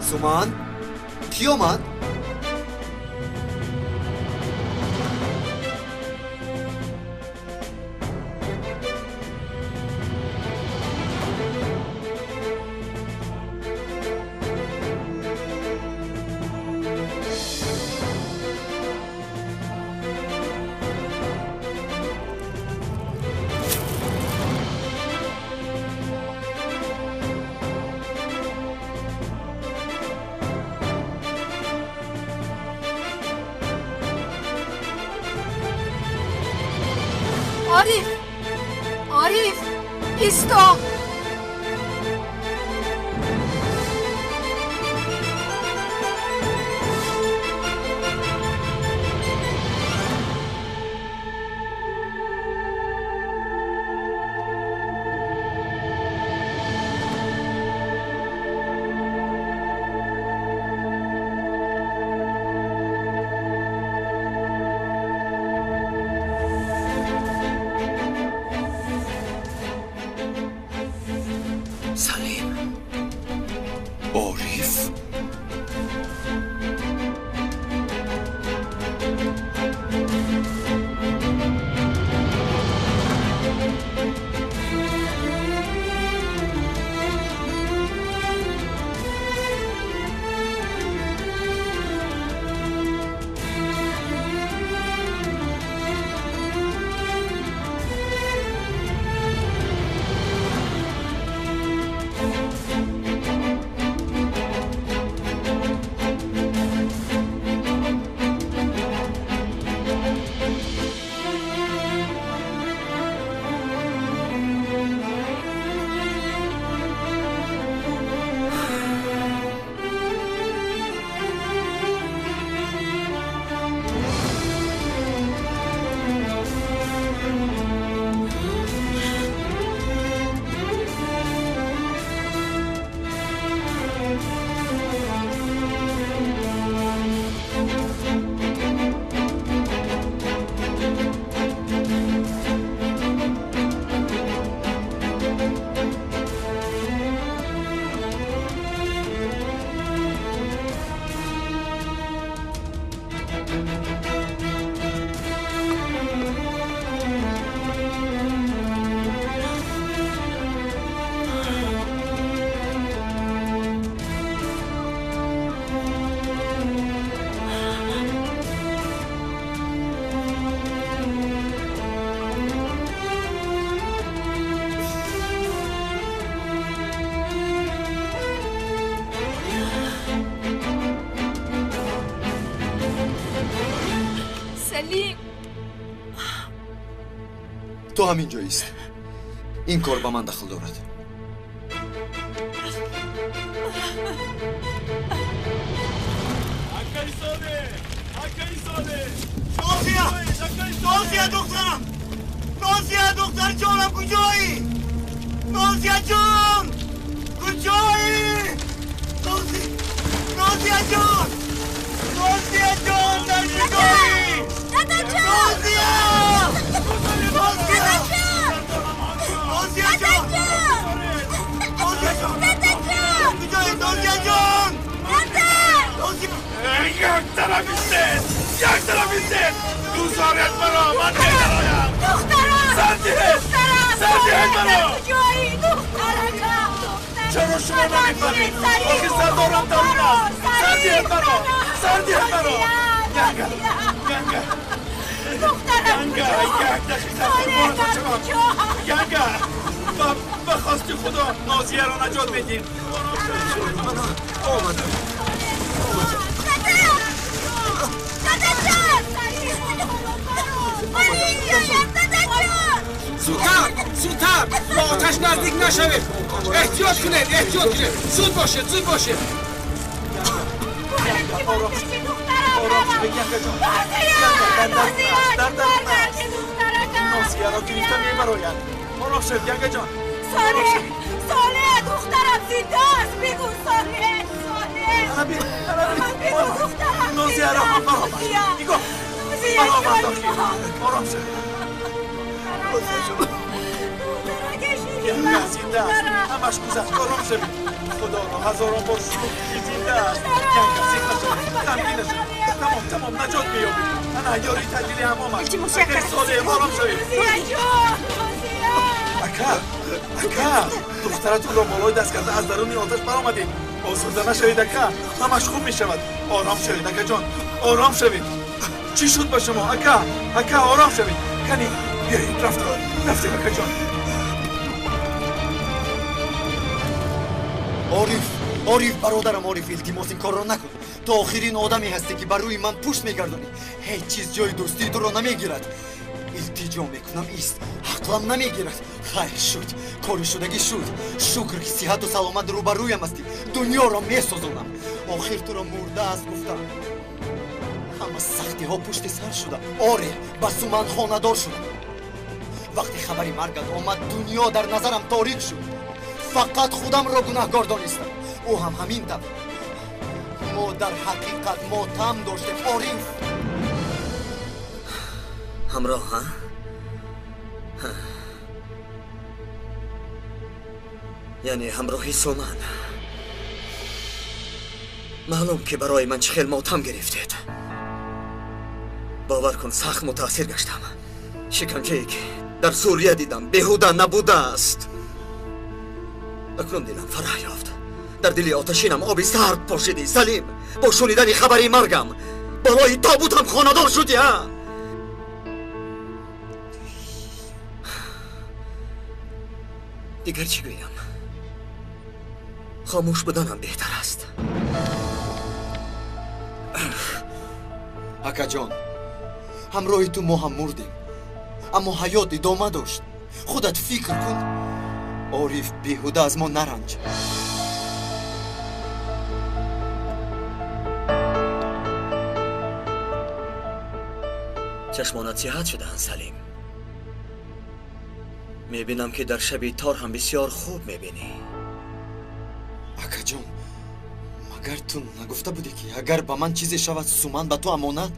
Суман? Кӣ омад? Ариф! Ариф! Исто! Ориф? Ту ҳамин ҷо ист. Ин кор ба ман дахл дорад. Нозия! Нозия, духтарам! Нозия, духтарҷонам, куҷоӣ? Нозия ҷон! Куҷоӣ? Нозия ҷон! Нозия ҷон, дар куҷоӣ? Нозия! Нозия! Нозия ҷон! Нозия ҷон! Куҷоӣ, Нозия ҷон? Нозия! Як тараф истед! Як тараф истед! Гузоред маро, ман медароям! Духтарам! Сар диҳед! Сар диҳед маро! Куҷоӣ, духтаракам? Чаро шумо намефаҳмед? Охи сардорам дарун аст! Сар диҳед маро! Сар диҳед маро! Янга! Янга! Духтарам Янга! Як дақиқа қурбонатон шавам! Янга! Ба хости Худо Нозияро наҷот медиҳем! Омадам. Зудтар, зудтар, ба оташ наздик нашавед. Эҳтиёт кунед, эҳтиёт кунед. Зуд бошед, зуд бошед. Нозияро гирифта мебарояд. Ором шавед, Янга ҷон. Солеҳ, Солеҳ, духтарам зинда аст. Бигӯ, Солеҳ, Солеҳ. Бигӯ, духтарам Нозияро ҳам баромад. Нигоҳ. Баромад охир. Ором шавед. Духтараки ширинам. Янга зинда аст. Ҳамаш гузашт. Ором шавед. Худоро ҳазорон бор шукр ки зинда аст. Янга зиқ нашавед. Ғамгин нашавед. Тамом, тамом, наҷот меёбед. Ана ёрии таъҷилӣ ҳам омад. Акаи Солеҳ, ором шавед. Ака, ака, духтаратонро болои даст карда аз даруни оташ баромадед. Осурда нашавед, ака. Ҳамаш хуб мешавад. Ором шавед, акаҷон. Ором шавед. Чӣ шуд ба шумо, ака? Ака, ором шавед. Кани, биёед, рафтем. Рафтем, акаҷон. Ориф, Ориф, бародарам Ориф, илтимос ин корро накун. То охирин одаме ҳастӣ ки бар рӯи ман пушт мегардонӣ. Ҳеҷ чиз ҷои дӯстии туро намегирад. Илтиҷо мекунам, ист. Ақлам намегирад. Хайр шуд, кори шудагӣ шуд. Шукр ки сиҳату саломат рӯбарӯям ҳастӣ. Дунёро месозонам. Охир туро мурда аст гуфтам. Ҳама сахтиҳо пушти сар шуда. Оре, ба Суман хонадор шудам. Вақте хабари маргат омад, дунё дар назарам торик шуд. Фақат худамро гунаҳкор донистам. Ӯ ҳам ҳамин тавр. Мо дар ҳақиқат мотам доштем, Ориф. Ҳамроҳ, ҳа? Яъне ҳамроҳи Суман. Маълум ки барои ман чӣ хел мотам гирифтед. Бовар кун, сахт мутаассир гаштам. Шиканҷае ки дар Сурия дидам беҳуда набудааст. Акнун дилам фараҳ ёфт. Дар дили оташинам оби сард пошидӣ, Салим. Бо шунидани хабари маргам болои тобутам хонадор шудӣ, ҳа? Дигар чӣ гӯям? Хомӯш буданам беҳтар аст. Акаҷон, ҳамроҳи ту мо ҳам мурдем, аммо ҳаёт идома дошт. Худат фикр кун. Ориф, беҳуда аз мо наранҷ. Чашмонат сиҳат шудаанд, Салим. Мебинам ки дар шаби тор ҳам бисёр хуб мебинӣ. Акаҷон, магар ту нагуфта будӣ ки агар ба ман чизе шавад, Суман ба ту амонат?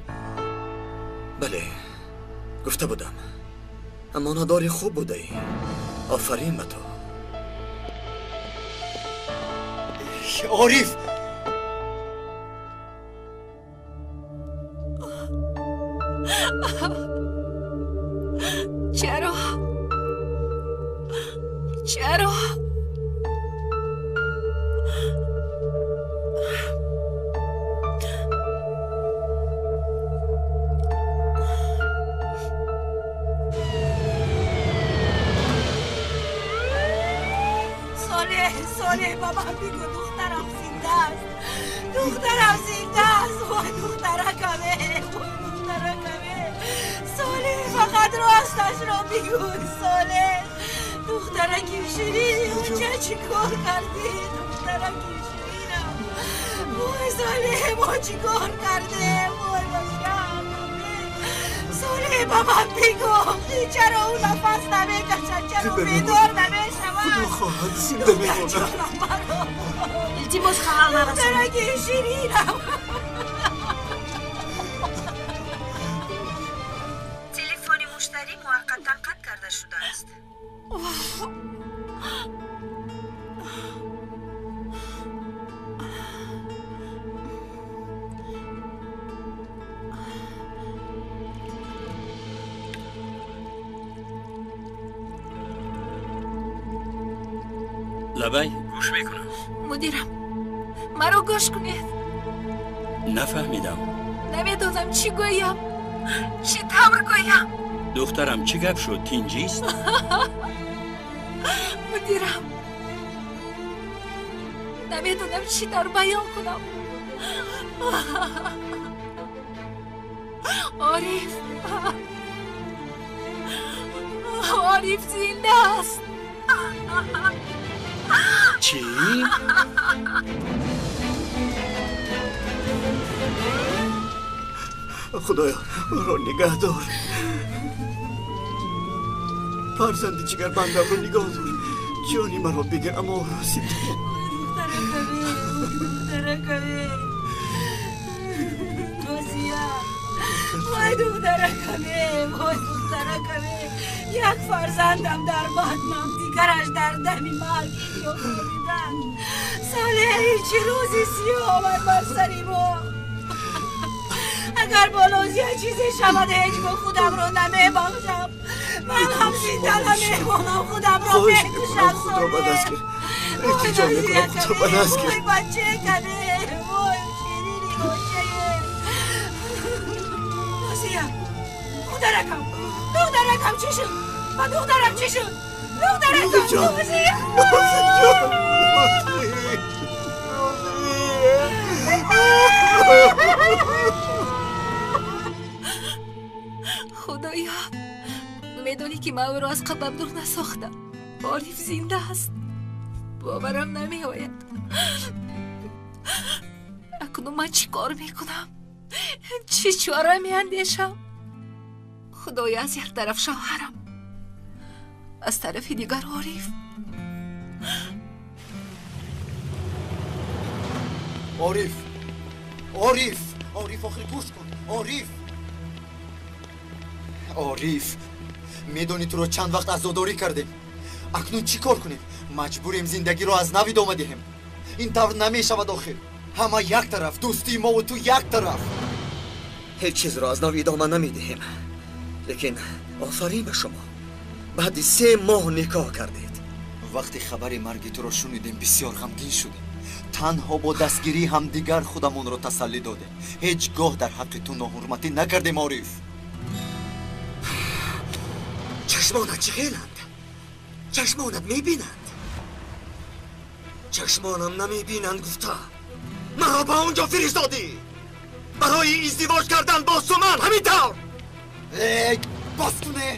Бале, гуфта будам. Амонатдори хуб будаӣ. Офарин ба ту. Ориф! Чаро? Чаро? Солеҳ, Солеҳ, ба ман бигӯ духтарам зинда аст. Духтарам зинда аст. Вой, духтаракаме, вой, духтаракаме. Солеҳ, фақат росташро бигӯ, Солеҳ. Духтараки ширин, унҷа чӣ кор кардӣ? Духтараки ширинам. Вой, Солеҳ, мо чӣ кор кардем? Вой, бачаам. Солеҳ, ба ман бигӯ, чаро ӯ нафас намекашад? Чаро бедор намешавад? Худо хоҳад зинда мемонад. Илтимос, халал нарасонед. Духтараки ширинам. Телефони муштарӣ муваққатан қатъ карда шудааст. Лабай, гӯш мекунам. Мудирам, маро гӯш кунед. Нафаҳмидам. Намедонам чӣ гӯям, чӣ тавр гӯям. Духтарам, чӣ гап шуд? Тинҷист? Мудирам, намедонам чӣ тавр баён кунам. Ориф, Ориф зинда аст. Чӣ? Худоё, ӯро нигаҳ дор. Фарзанди ҷигарбандамро нигоҳ дор. Ҷони маро бигир, аммо ӯро зинда. Духтаракаме, духтаракаме. Нозия. Вой, духтаракаме, вой, духтаракаме. духтаракаме. Як фарзандам дар батнам, дигараш дар дами марг инҷо хобиданд. Солеҳ, чӣ рӯзи сиёҳ омад бар сари мо. Агар бо Нозия чизе шавад, ҳеҷ гоҳ худамро намебахшам. Ман ҳам зинда намемонам, худамро мекушам. Худро ба даст гир. Илтиҷо мекунам, худро ба даст гир. Вой бачакаме, вой ширини гӯшае. Нозия, духтаракам, духтаракам чӣ шуд? Ба духтарам чӣ шуд? Духтаракам, Нозия! Худоё, медонӣ ки ман ӯро аз қаблам дур насохтам. Ориф зинда аст. Боварам намеояд. Акнун ман чӣ кор мекунам? Чӣ чора меандешам? Худоё, аз як тараф шавҳарам, аз тарафи дигар Ориф. Ориф, Ориф, Ориф, охир гӯш кун. Ориф, Ориф, медонӣ туро чанд вақт азодорӣ кардем. Акнун чӣ кор кунем? Маҷбурем зиндагиро аз нав идома диҳем. Ин тавр намешавад охир. Ҳама як тараф, дӯстии мову ту як тараф. Ҳеҷ чизро аз нав идома намедиҳем. Лекин офарин ба шумо. Баъди 3 моҳ никоҳ кардед. Вақте хабари марги туро шунидем, бисёр ғамгин шудем. Танҳо бо дастгирии ҳамдигар худамонро тасаллӣ додем. Ҳеҷ гоҳ дар ҳаққи ту ноҳурматӣ накардем, Ориф. Чашмонат чӣ хеланд? Чашмонат мебинанд. Чашмонам намебинанд гуфта маро ба он ҷо фиристодӣ барои издивоҷ кардан бо Суман. Ҳамин тавр. Эй, бас куне,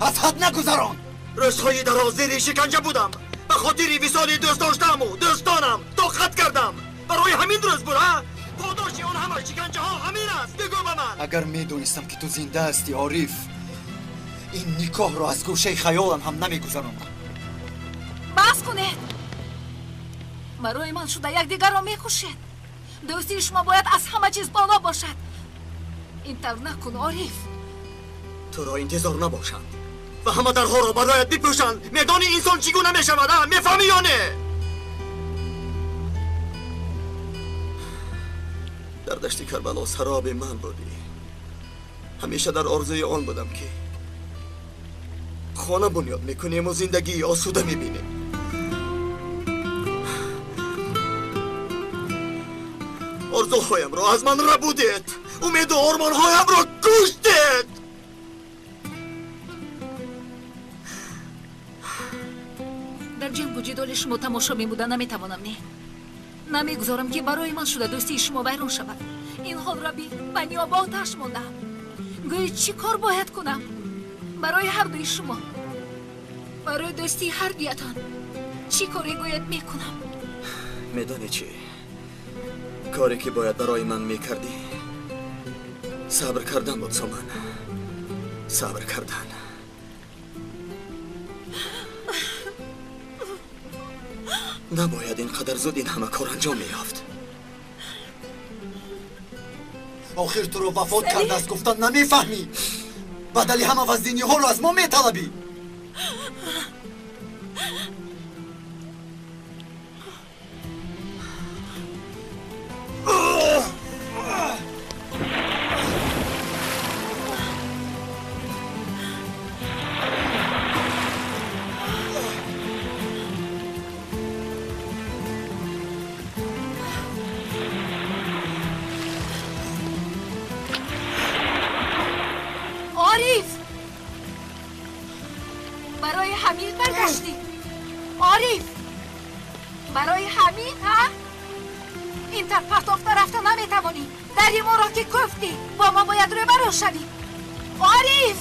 аз ҳад нагузарон. Рӯзҳои дароз зери шиканҷа будам. Ба хотири висоли дӯст доштаму дӯстонам тоқат кардам. Барои ҳамин рӯз буд, ҳа? Подоши он ҳама шиканҷаҳо ҳамин аст. Бигӯ ба ман. Агар медонистам ки ту зинда ҳастӣ, Ориф, ин никоҳро аз гӯшаи хаёлам ҳам намегузарондам. Бас кунед. Барои ман шуда якдигарро мекушед. Дӯстии шумо бояд аз ҳама чиз боло бошад. Ин тавр накун, Ориф. Туро интизор набошанд ва ҳама дарҳоро бароят бипӯшанд. Медонӣ инсон чӣ гуна мешавад, а? Мефаҳмӣ ё не? Дар дашти Карбало сароби ман будӣ. Ҳамеша дар орзуи он будам ки хона бунёд мекунем ва зиндагии осуда мебинем. Орзуҳоямро аз ман рабудед, умеду ормонҳоямро куштед. Дар ҷангу ҷидоли шумо тамошо мебуда наметавонам, не. Намегузорам ки барои ман шуда дӯстии шумо вайрон шавад. Ин ҳолро бин, ба ниёба оташ мондаам. Гӯё чӣ кор бояд кунам? Барои ҳардуи шумо, барои дӯстии ҳардуятон чӣ коре гӯяд мекунам? Медонӣ чӣ? Коре ки бояд барои ман мекардӣ, сабр кардан буд, Суман. Сабр кардан. Набояд ин қадар зуд ин ҳама кор анҷом меёфт. Охир туро вафот кардааст гуфтан намефаҳмӣ. Бадали ҳама ваздиниҳоро аз мо металабӣ. Ориф, барои ҳамин баргаштӣ. Ориф, барои ҳамин, ҳа? Ин тар партофта рафта наметавонӣ. Дари моро ки куфтӣ, бо мо бояд рӯбарӯ шавӣ. Ориф!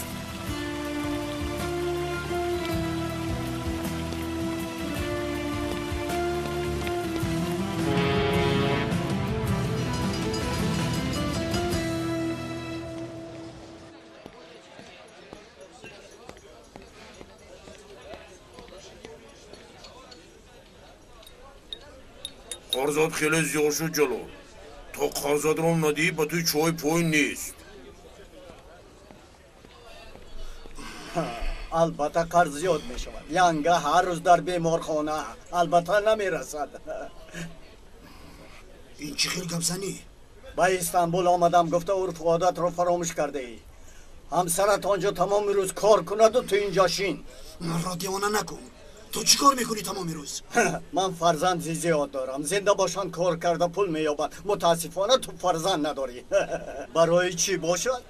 Қарзот хеле зиёд шуд, Ҷалол. То қарзатро надиҳӣ, ба ту чой пой нест. Албатта қарз зиёд мешавад. Янга ҳар рӯз дар беморхона, албатта намерасад. Ин чӣ хел гапзанӣ? Ба Истанбул омадам, гуфта урфу одатро фаромӯш кардаӣ. Ҳамсарат он ҷо тамоми рӯз кор кунаду ту инҷо шин. Манро девона накун. Ту чӣ кор мекунӣ тамоми рӯз? Ман фарзанди зиёд дорам. Зинда бошанд, кор карда пул меёбанд. Мутаассифона ту фарзанд надорӣ. Барои чӣ бошад?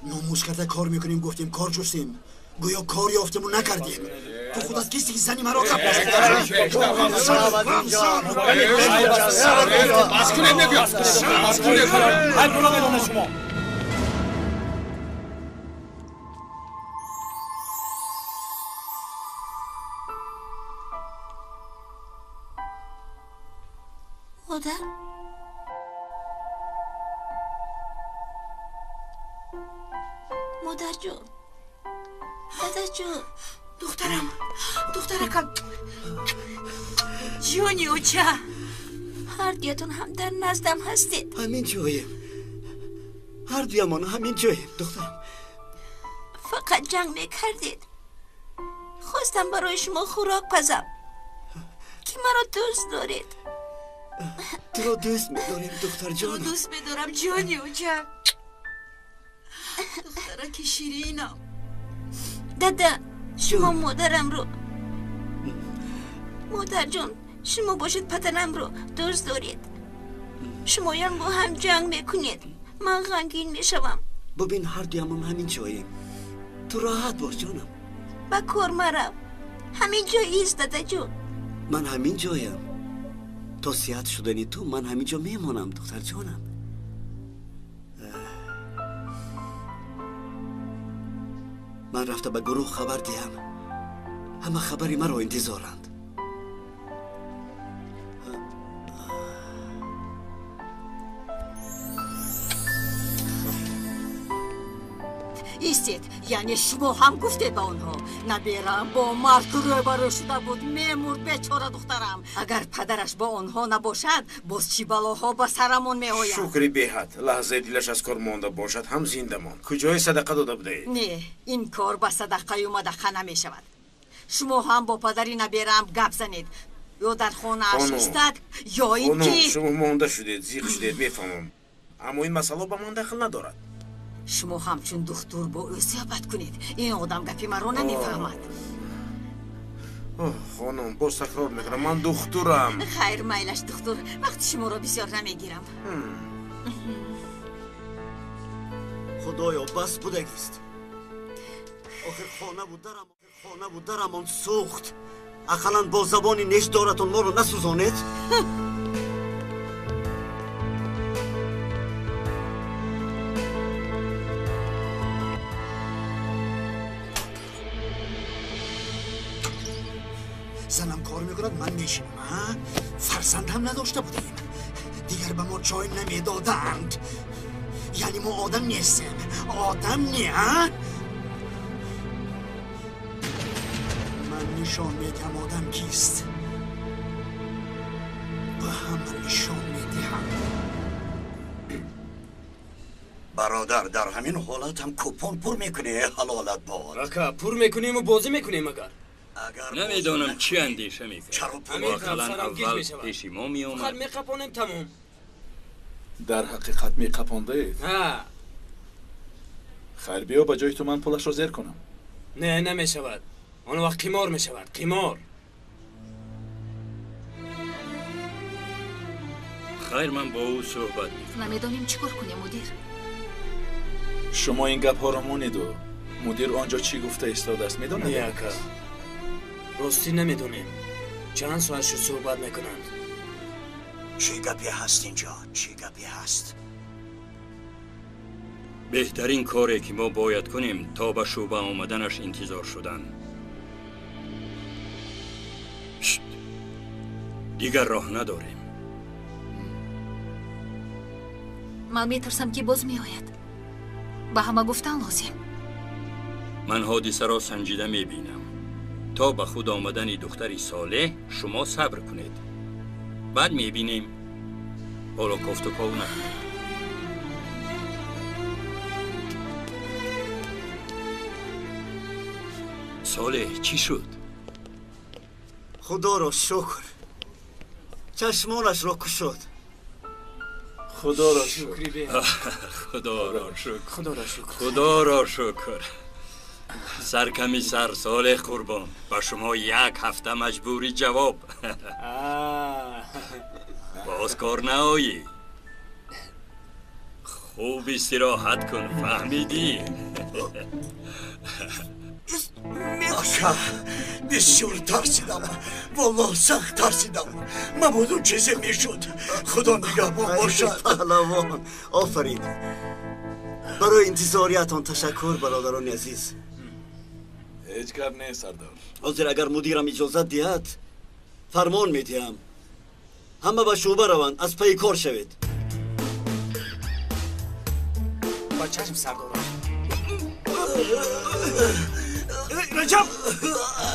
Номус карда кор мекунем, гуфтем, кор ҷустем. Гӯё кор ёфтему накардем. Ту худат кисти ки зани маро гап бас кунед, мегӯям. Бас кунед. Ҳай буро медонед шумо. Модар, модарҷон, дадаҷон. Духтарам, духтаракам, ҷони оча. Ҳар дуятон ҳам дар наздам ҳастед. Ҳамин ҷоем, ҳар дуямон ҳамин ҷоем, духтарам. Фақат ҷанг мекардед. Хостам барои шумо хӯрок пазам, ки маро дӯст доред. Туро дӯст медорем, духтарҷон. Туро дӯст медорам, ҷони оча. Духтараки ширинам. Дада, шумо модарамро, модарҷон, шумо бошед падарамро дӯст доред. Шумоён бо ҳам ҷанг мекунед, ман ғамгин мешавам. Бубин, ҳар дуямон ҳамин ҷоем. Ту роҳат бош, ҷонам. Ба кор марав, ҳамин ҷо ист, дадаҷон. Ман ҳамин ҷоям. То сиҳат шудани ту ман ҳамин ҷо мемонам, духтарҷонам. Ман рафта ба гурӯҳ хабар диҳам. Ҳама хабари маро интизоранд. Истед, яъне шумо ҳам гуфтед ба онҳо. Наберам бо марг рӯбарӯ шуда буд, мемурд бечора духтарам. Агар падараш бо онҳо набошад, боз чӣ балоҳо ба сарамон меояд? Шукри беҳад, лаҳзаи дилаш аз кор монда бошад, ҳам зинда монд. Куҷое садақа дода будаед? Не, ин кор ба садақаю мадақа намешавад. Шумо ҳам бо падари набераам гап занед. Ё дар хонааш истад, ё ин ки шумо монда шудед, зиқ шудед, мефаҳмам. Аммо ин масъала ба ман дахл надорад. Шумо ҳамчун духтур бо ӯ суҳбат кунед. Ин одам гапи маро намефаҳмад. Хонум, боз такрор мекунам, ман духтурам. Хайр, майлаш, духтур, вақти шуморо бисёр намегирам. Худоё, бас будагист. Охир хонаву дарамон сӯхт. Ақаллан бо забони нешдоратон моро насӯзонед. Занам кор мекунад, ман мешинам. Фарзанд ҳам надошта будем. Дигар ба мо ҷой намедоданд. Яъне мо одам нестем. Одам не, а? Ман нишон медиҳам одам кист. Ба ҳама нишон медиҳам. Бародар, дар ҳамин ҳолат ҳам купон пур мекунӣ, ҳалолат бод. Ака, пур мекунему бозӣ мекунем агар. Намедонам чӣ андеша мекард. Ақаллан аввал пеши мо меомад. Меқапонем, тамом. Дар ҳақиқат меқапондаед? Хайр, биё ба ҷои ту ман пулашро зер кунам. Не, намешавад. Он вақт қимор мешавад, қимор. Хайр, ман бо ӯ суҳбат мекунам. Намедонем чӣ кор кунем, мудир. Шумо ин гапҳоро монеду. Мудир он ҷо чӣ гуфта истодааст, медонед? Не, ака, ростӣ намедонем. Чанд соат шуд суҳбат мекунанд. Чӣ гапе ҳаст инҷо? Чӣ гапе ҳаст? Беҳтарин коре ки мо бояд кунем то ба шӯъба омаданаш интизор шудан. Шт! Дигар роҳ надорем. Ман метарсам ки боз меояд. Ба ҳама гуфтан лозим. Ман ҳодисаро санҷида мебинам. То ба худ омадани духтари Солеҳ шумо сабр кунед. Баъд мебинем. Ҳоло кофту ков накунед. Солеҳ, чӣ шуд? Худоро шукр, чашмонашро кушод. Худоро шукр, Худоро шукр, Худоро шукр, Худоро шукр. Саркомиссар Солеҳ Қурбон, ба шумо як ҳафта маҷбури ҷавоб. Боз кор наоӣ. Хуб истироҳат кун, фаҳмидӣ? Ака, бисёр тарсидам, валлоҳ сахт тарсидам. Мабодо чизе мешуд. Худо нигаҳбон бошад. Паҳлавон, офарин. Барои интизориятон ташаккур, бародарони азиз. Ҳеҷ гап нест, сардор. Ҳозир агар мудирам иҷозат диҳад, фармон медиҳам. Ҳама ба шӯъба раванд, аз пайи кор шавед. Ба чашм, сардорам. Раҷаб,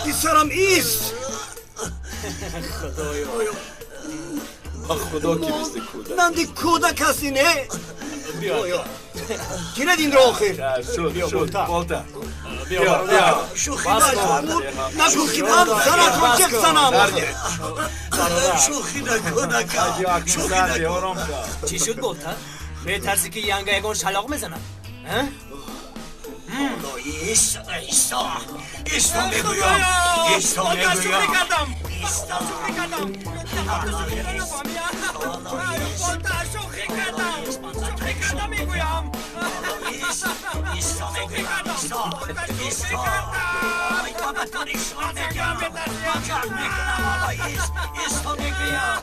писарам ист. Худоё, ба худо ки мисли кӯдак. Нанди кӯдак ҳасти, не? Биё, гиред инро охир. Шуд, шуд, болта. Биё, биё. Шӯхӣ накун, Нагӯ ки ман занатро ҷеғ занам. Шӯхӣ накун, ака. Шӯхӣ накун. Чӣ шуд, болта? Метарсӣ ки янга ягон шалоқ мезанад? Ист, Иста, Иста мегӯям, Иста мегӯям. Кардам, шӯхӣ кардам, шӯхӣ кардам, шӯхӣ кардам мегӯям. Иста мегӯям, Иста, Иста. Ба ту нишон медиҳам, ман ҷанг мекунам, ҳоло ист, Иста мегӯям.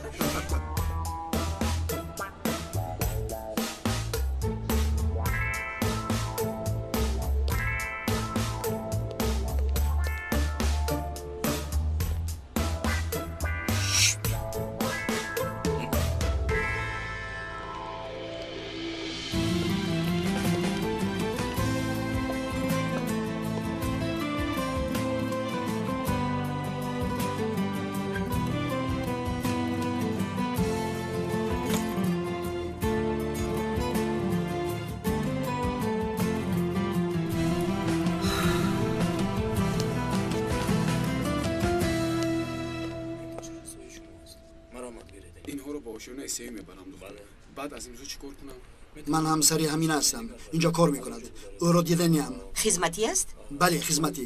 Ман ҳамсари ҳамин ҳастам. Инҷо кор мекунад. Ӯро диданиам. Хизматӣ аст? Бале, хизматӣ.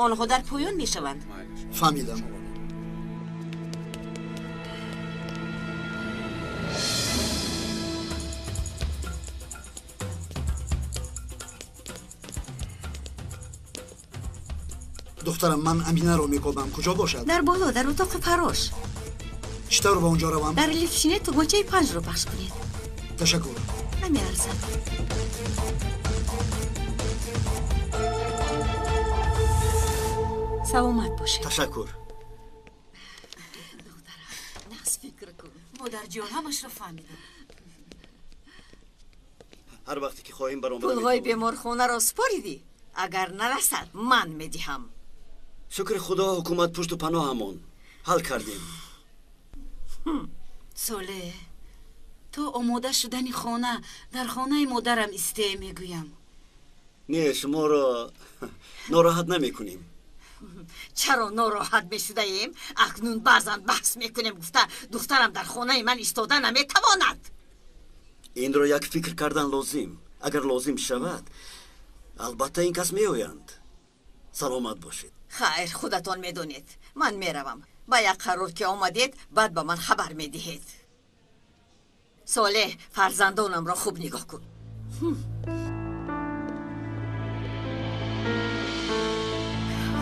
Онҳо дар поён мешаванд. Фаҳмидам. Духтарам, ман Аминаро мекобам. Куҷо бошад? Дар боло, дар утоқи фарош. Чӣ тавр ба он ҷо равам? Дар лифт шинед, тугмачаи 5-ро пахш кунед. Ташаккур. Намеарзад. Саломат бошед. Ташаккур. Духтарам, нағз фикр кун. Модарҷон, ҳамашро фаҳмидам. Ҳар вақте ки хоҳем баромада Пулҳои беморхонаро супоридӣ? Агар нарасад, ман медиҳам. Шукри Худо, ҳукумат пушту паноҳамон. Ҳал кардем. Солеҳ, то омода шудани хона дар хонаи модарам исте мегӯям. Не, шуморо нороҳат намекунем. Чаро нороҳат мешудаем? Акнун баъзан баҳс мекунем, гуфта духтарам дар хонаи ман истода наметавонад. Инро як фикр кардан лозим. Агар лозим шавад, албатта ин кас меоянд. Саломат бошед. Хайр, худатон медонед. Ман меравам. Ба як қарор ки омадед, баъд ба ман хабар медиҳед. Солеҳ, фарзандонамро хуб нигоҳ кун.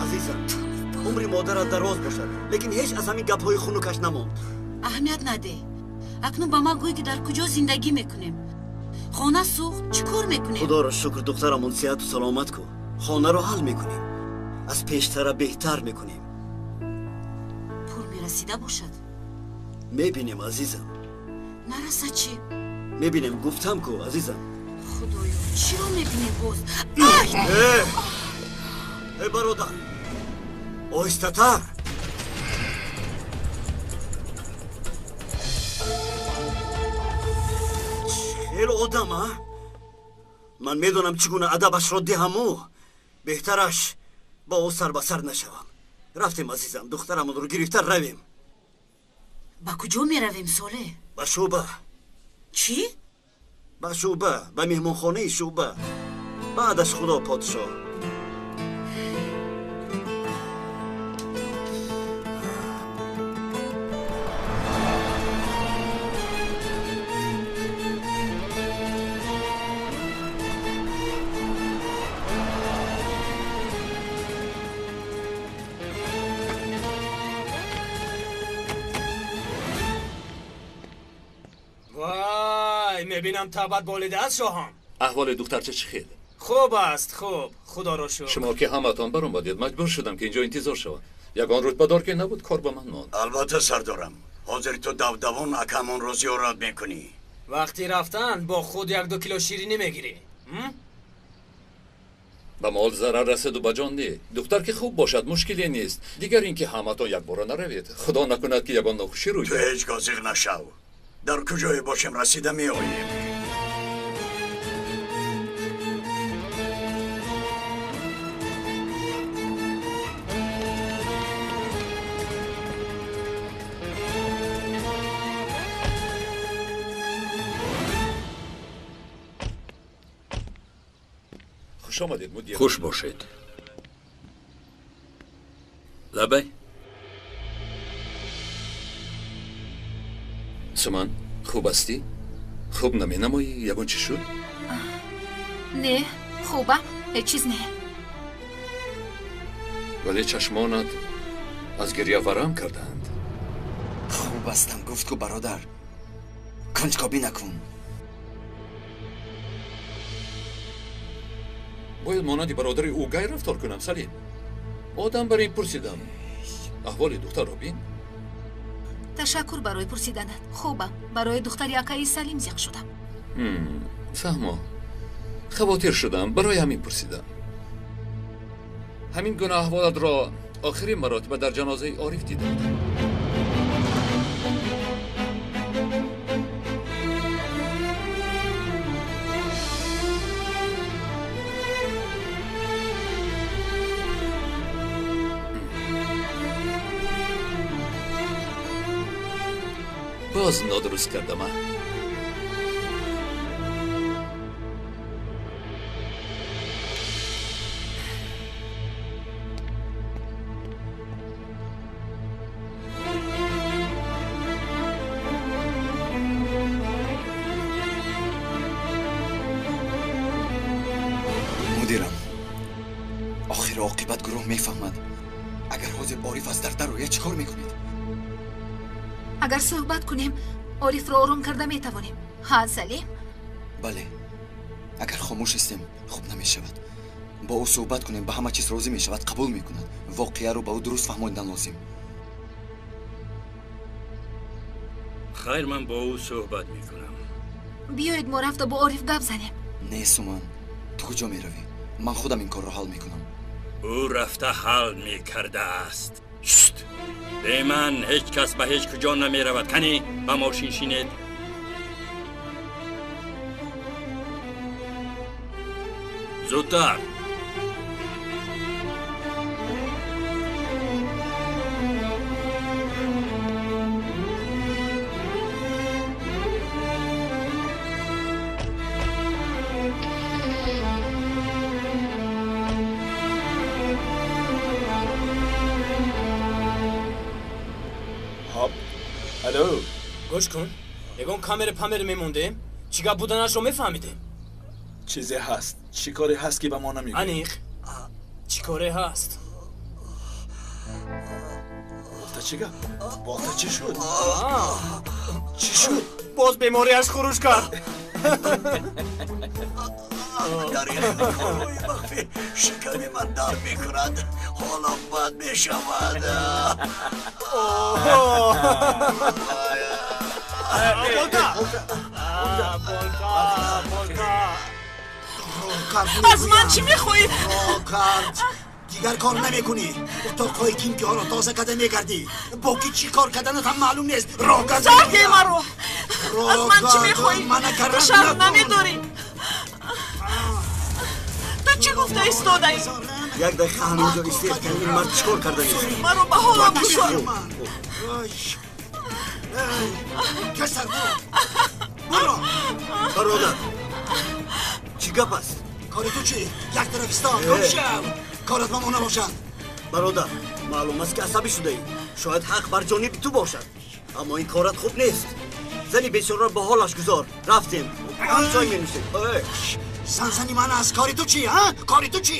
Азизам, умри модарат дароз бошад, лекин ҳеҷ аз ҳамин гапҳои хунукаш намонд. Аҳамият надеҳ. Акнун ба ман гӯй, ки дар куҷо зиндагӣ мекунем. Хона сӯхт, чӣ кор мекунем? Худоро шукр, духтарамон сиҳату саломат ку. Хонаро ҳал мекунем, аз пештара беҳтар мекунем. Пул мерасида бошад? Мебинем, азизам. Нарасад чӣ? Мебинем, гуфтам ку, азизам. Худоё, чиро мебинем боз? Э, бародар, оҳистатар. Хеле одам, а? Ман медонам чӣ гуна адабашро диҳаму. Беҳтараш Бо ӯ сар ба сар нашавам. Рафтем, азизам, духтарамонро гирифта равем. Ба куҷо меравем, Солеҳ? Ба шӯъба. Чӣ? Ба шӯъба, ба меҳмонхонаи шӯъба. Баъдаш худо подшоҳ. мебинам табат болида аст, шоҳон. Аҳволи духтарча чӣ хел? Хуб аст, хуб, худоро шукр. Шумо ки ҳаматон баромадед, маҷбур шудам ки инҷо интизор шавам. Ягон рутбадор ки набуд, кор ба ман монд. Албатта, сардорам. Ҳозир ту давдавон акамонро зиёрат мекунӣ. Вақти рафтан бо худ як-ду кило ширинӣ мегирӣ. Ба мол зарар расиду ба ҷон не. Духтар ки хуб бошад, мушкиле нест. Дигар ин ки ҳаматон якбора наравед. Худо накунад ки ягон нохушӣ рӯй Ту ҳеҷ гоҳ зиғ нашав. Дар куҷое бошем, расида меоем. Хуш омадед, мудир. Хуш бошед. Лабай. Суман, хуб ҳастӣ? Хуб наменамоӣ? Ягон чӣ шуд? Не, хубам, ҳеҷ чиз не. Вале чашмонат аз гирья варам кардаанд. Хуб ҳастам, гуфт ку бародар. Кунҷкобӣ накун. Бояд монанди бародари ӯ гай рафтор кунам, Салим. Одам бар ин пурсидам. Аҳволи духтарро бин. Ташаккур барои пурсиданат. Хубам, барои духтари акаи Салим зиқ шудам. Фаҳмо. Хавотир шудам, барои ҳамин пурсидам. Ҳамин гуна аҳволатро охирин маротиба дар ҷанозаи Ориф дида будам. Боз нодуруст кардам, а? Мудирам, охир оқибат гурӯҳ мефаҳмад. Агар ҳозир Ориф аз дар дарояд, чӣ кор мекунед? Агар суҳбат кунем, Орифро ором карда метавонем. Ҳа, Салим? Бале, агар хомӯш истем, хуб намешавад. Бо ӯ суҳбат кунем, ба ҳама чиз розӣ мешавад, қабул мекунад. Воқеаро ба ӯ дуруст фаҳмондан лозим. Хайр, ман бо ӯ суҳбат мекунам. Биёед мо рафта бо Ориф гап занем. Не, Суман, ту куҷо меравӣ? Ман худам ин корро ҳал мекунам. Ӯ рафта ҳал мекардааст. Шт! Бе ман ҳеҷ кас ба ҳеҷ куҷо намеравад. Кани, ба мошин шинед. Зудтар! Алло. Гӯш кун, ягон камера памера мемондем, чӣ гап буданашро мефаҳмидем. Чизе ҳаст, чӣ коре ҳаст ки ба мо намегӯӣ? Аниқ, чӣ коре ҳаст? Болта чӣ гап? Болта чӣ шуд? Чӣ шуд? Боз бемориаш хуруҷ кард. Дар ин корҳои махфӣ шиками ман дард мекунад, ҳолам бад мешавад. Болта! Болта! Болта! Аз ман чӣ мехоҳӣ? Кард. Дигар кор намекунӣ. Утоқҳои кимкиҳоро тоза карда мегардӣ. Бо ки чӣ кор карданат ҳам маълум нест. Роҳ кард. Сарде маро! Аз ман чӣ мехоҳӣ? Ту шарм намедорӣ. Ту чӣ гуфтӣ? ёфта истодаем. Як дақиқа ҳаминҷо истед, ин мард чӣ кор карданист? Маро ба ҳолам гузор. Касар буро. Бародар, чӣ гап аст? Кори ту чӣ? Як тараф истод, гум шав. Корат ба мо набошад. Бародар, маълум аст ки асабӣ шудаӣ. Шояд ҳақ бар ҷониби ту бошад, аммо ин корат хуб нест. Зани бечораро ба ҳолаш гузор. Рафтем, ҳам чой менӯшем. Зан зани ман аст. Кори ту чӣ? Кори ту чӣ?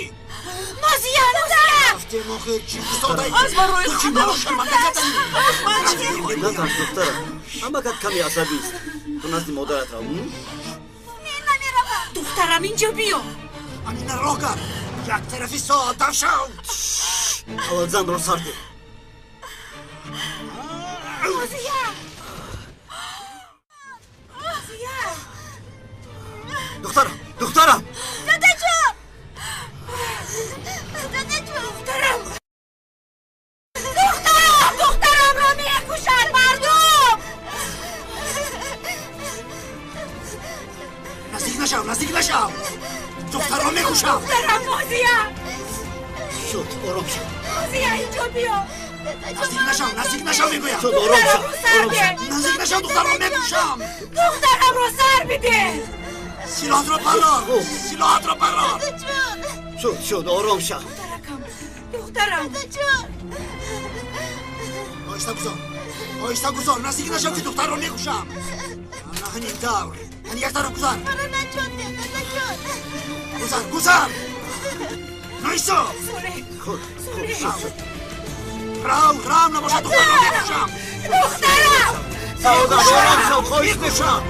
Мозия, мозия! Рафтем охир, чӣ истодаӣ? Аз барои Ту чӣ маро шарманда кардаӣ? Ман чӣ? Натарс, духтарам, ҳамакат каме асабист. Ту назди модарат рав. Не, намеравам. Духтарам, инҷо биё. Амина, роҳ кард. Як тараф истод, дав шав. Аввал занро сар деҳ. Мозия! Мозия! Духтарам, духтарам! Дадаҷон! Дадаҷон! Духтарам! Духтарам! Духтарамро мекушад мардум! Наздик нашав, наздик нашав! Духтарро мекушам! Духтарам, Мозия! Шуд, ором шав. Мозия, инҷо биё! Наздик нашав, наздик нашав мегӯям! Шуд, ором шав, ором шав. Наздик нашав, духтарро мекушам! Духтарамро сар бидеҳ! Силоҳатро барор! Силоҳатро барор! Шуд, шуд, ором шав. Духтаракам, духтарам! Дадаҷон! Оҳиста гузор, оҳиста гузор, наздик нашав ки духтарро мекушам! На ҳамин тавр, ҳани як тараф гузар! Маро наҷот деҳ, дадаҷон! Гузар, гузар! Наисо! Хуб, хуб, шуд, шуд. Рав, рав, набошад духтарро мекушам! Духтарам! Саодат, ором шав, хоҳиш мекунам.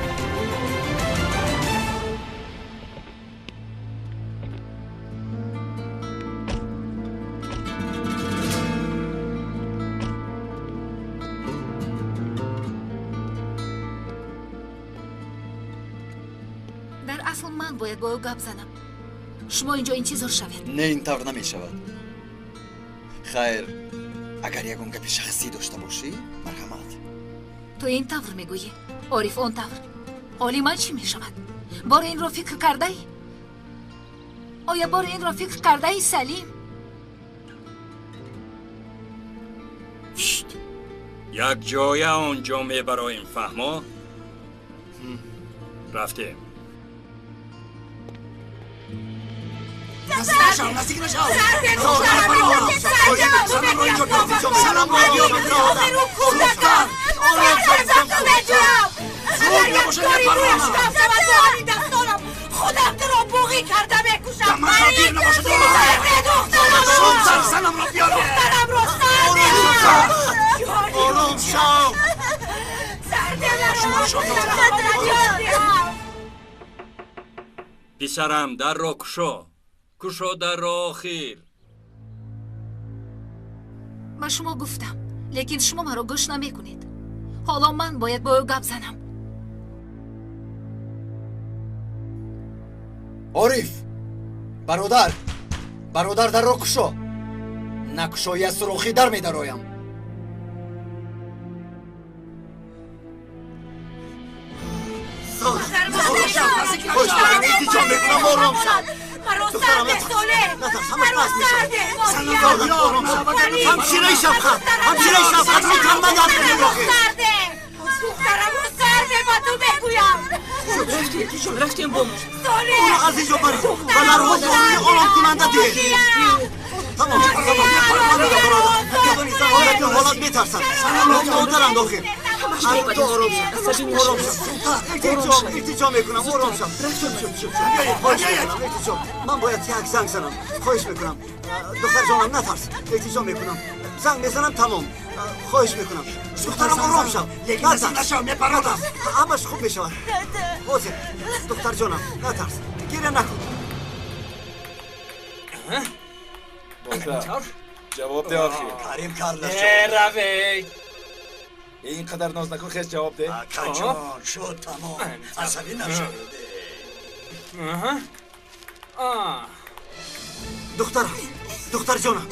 Дар асл ман бояд бо ӯ гап занам. Шумо инҷо интизор шавед. Не, ин тавр намешавад. Хайр, агар ягон гапи шахсӣ дошта бошӣ, марҳамат. Ту ин тавр мегӯӣ, Ориф он тавр. Ҳоли ман чӣ мешавад? Боре инро фикр кардаӣ? Оя боре инро фикр кардаӣ, Салим? Як ҷоя он ҷо мебароем, фаҳмо? Рафтем. Наздик нашав, наздик нашав! Занамро инҷо бигир! Духтар! Ором шав! Зуд набошад мепарам! Худам туро буғӣ карда мекушам! Ман дир набошад! Зуд сар занамро биёр! Духтарамро сар деҳ! Ором шав! Сар деҳ! Писарам, дарро кушо. Кушо дарро охир. Ба шумо гуфтам, лекин шумо маро гӯш намекунед. Ҳоло ман бояд бо ӯ гап занам. Ориф! Бародар! Бародар, дарро кушо! Накушоӣ аз сурохӣ дар медароям. Илтиҷо мекунам, ором шав. Маро сар деҳ, Солеҳ! Маро сар деҳ, Мозия! Ҳамшираи шафқат, ҳамшираи шафқат, метавонад гап занем охир. Сар деҳ! Духтарамро сар деҳ, ба ту мегӯям! Рафтем, рафтем бо мо. Солеҳ! Ӯро аз инҷо баред ва дарҳол дорои оромкунанда диҳед. Тамом, тамом, бародар, ҳолат метарсад. Модаранд охир. Ту ором шав, ором шав. Илтиҷо, илтиҷо мекунам, ором шав. Хоҳиш мекунам, илтиҷо. Ман бояд як занг занам. Хоҳиш мекунам. Духтарҷонам, натарс. Илтиҷо мекунам. Занг мезанам, тамом. Хоҳиш мекунам. Духтарам, ором шав. Наздик нашав, мепарам! Ҳамаш хуб мешавад. Ҳозир, духтарҷонам, натарс. Гиря накун. Ҷавоб деҳ охир. Карим карлаш. Равед. Ин қадар ноз накун, хез ҷавоб деҳ. Акаҷон, шуд тамом. Асабӣ нашавед. Духтарам, духтарҷонам,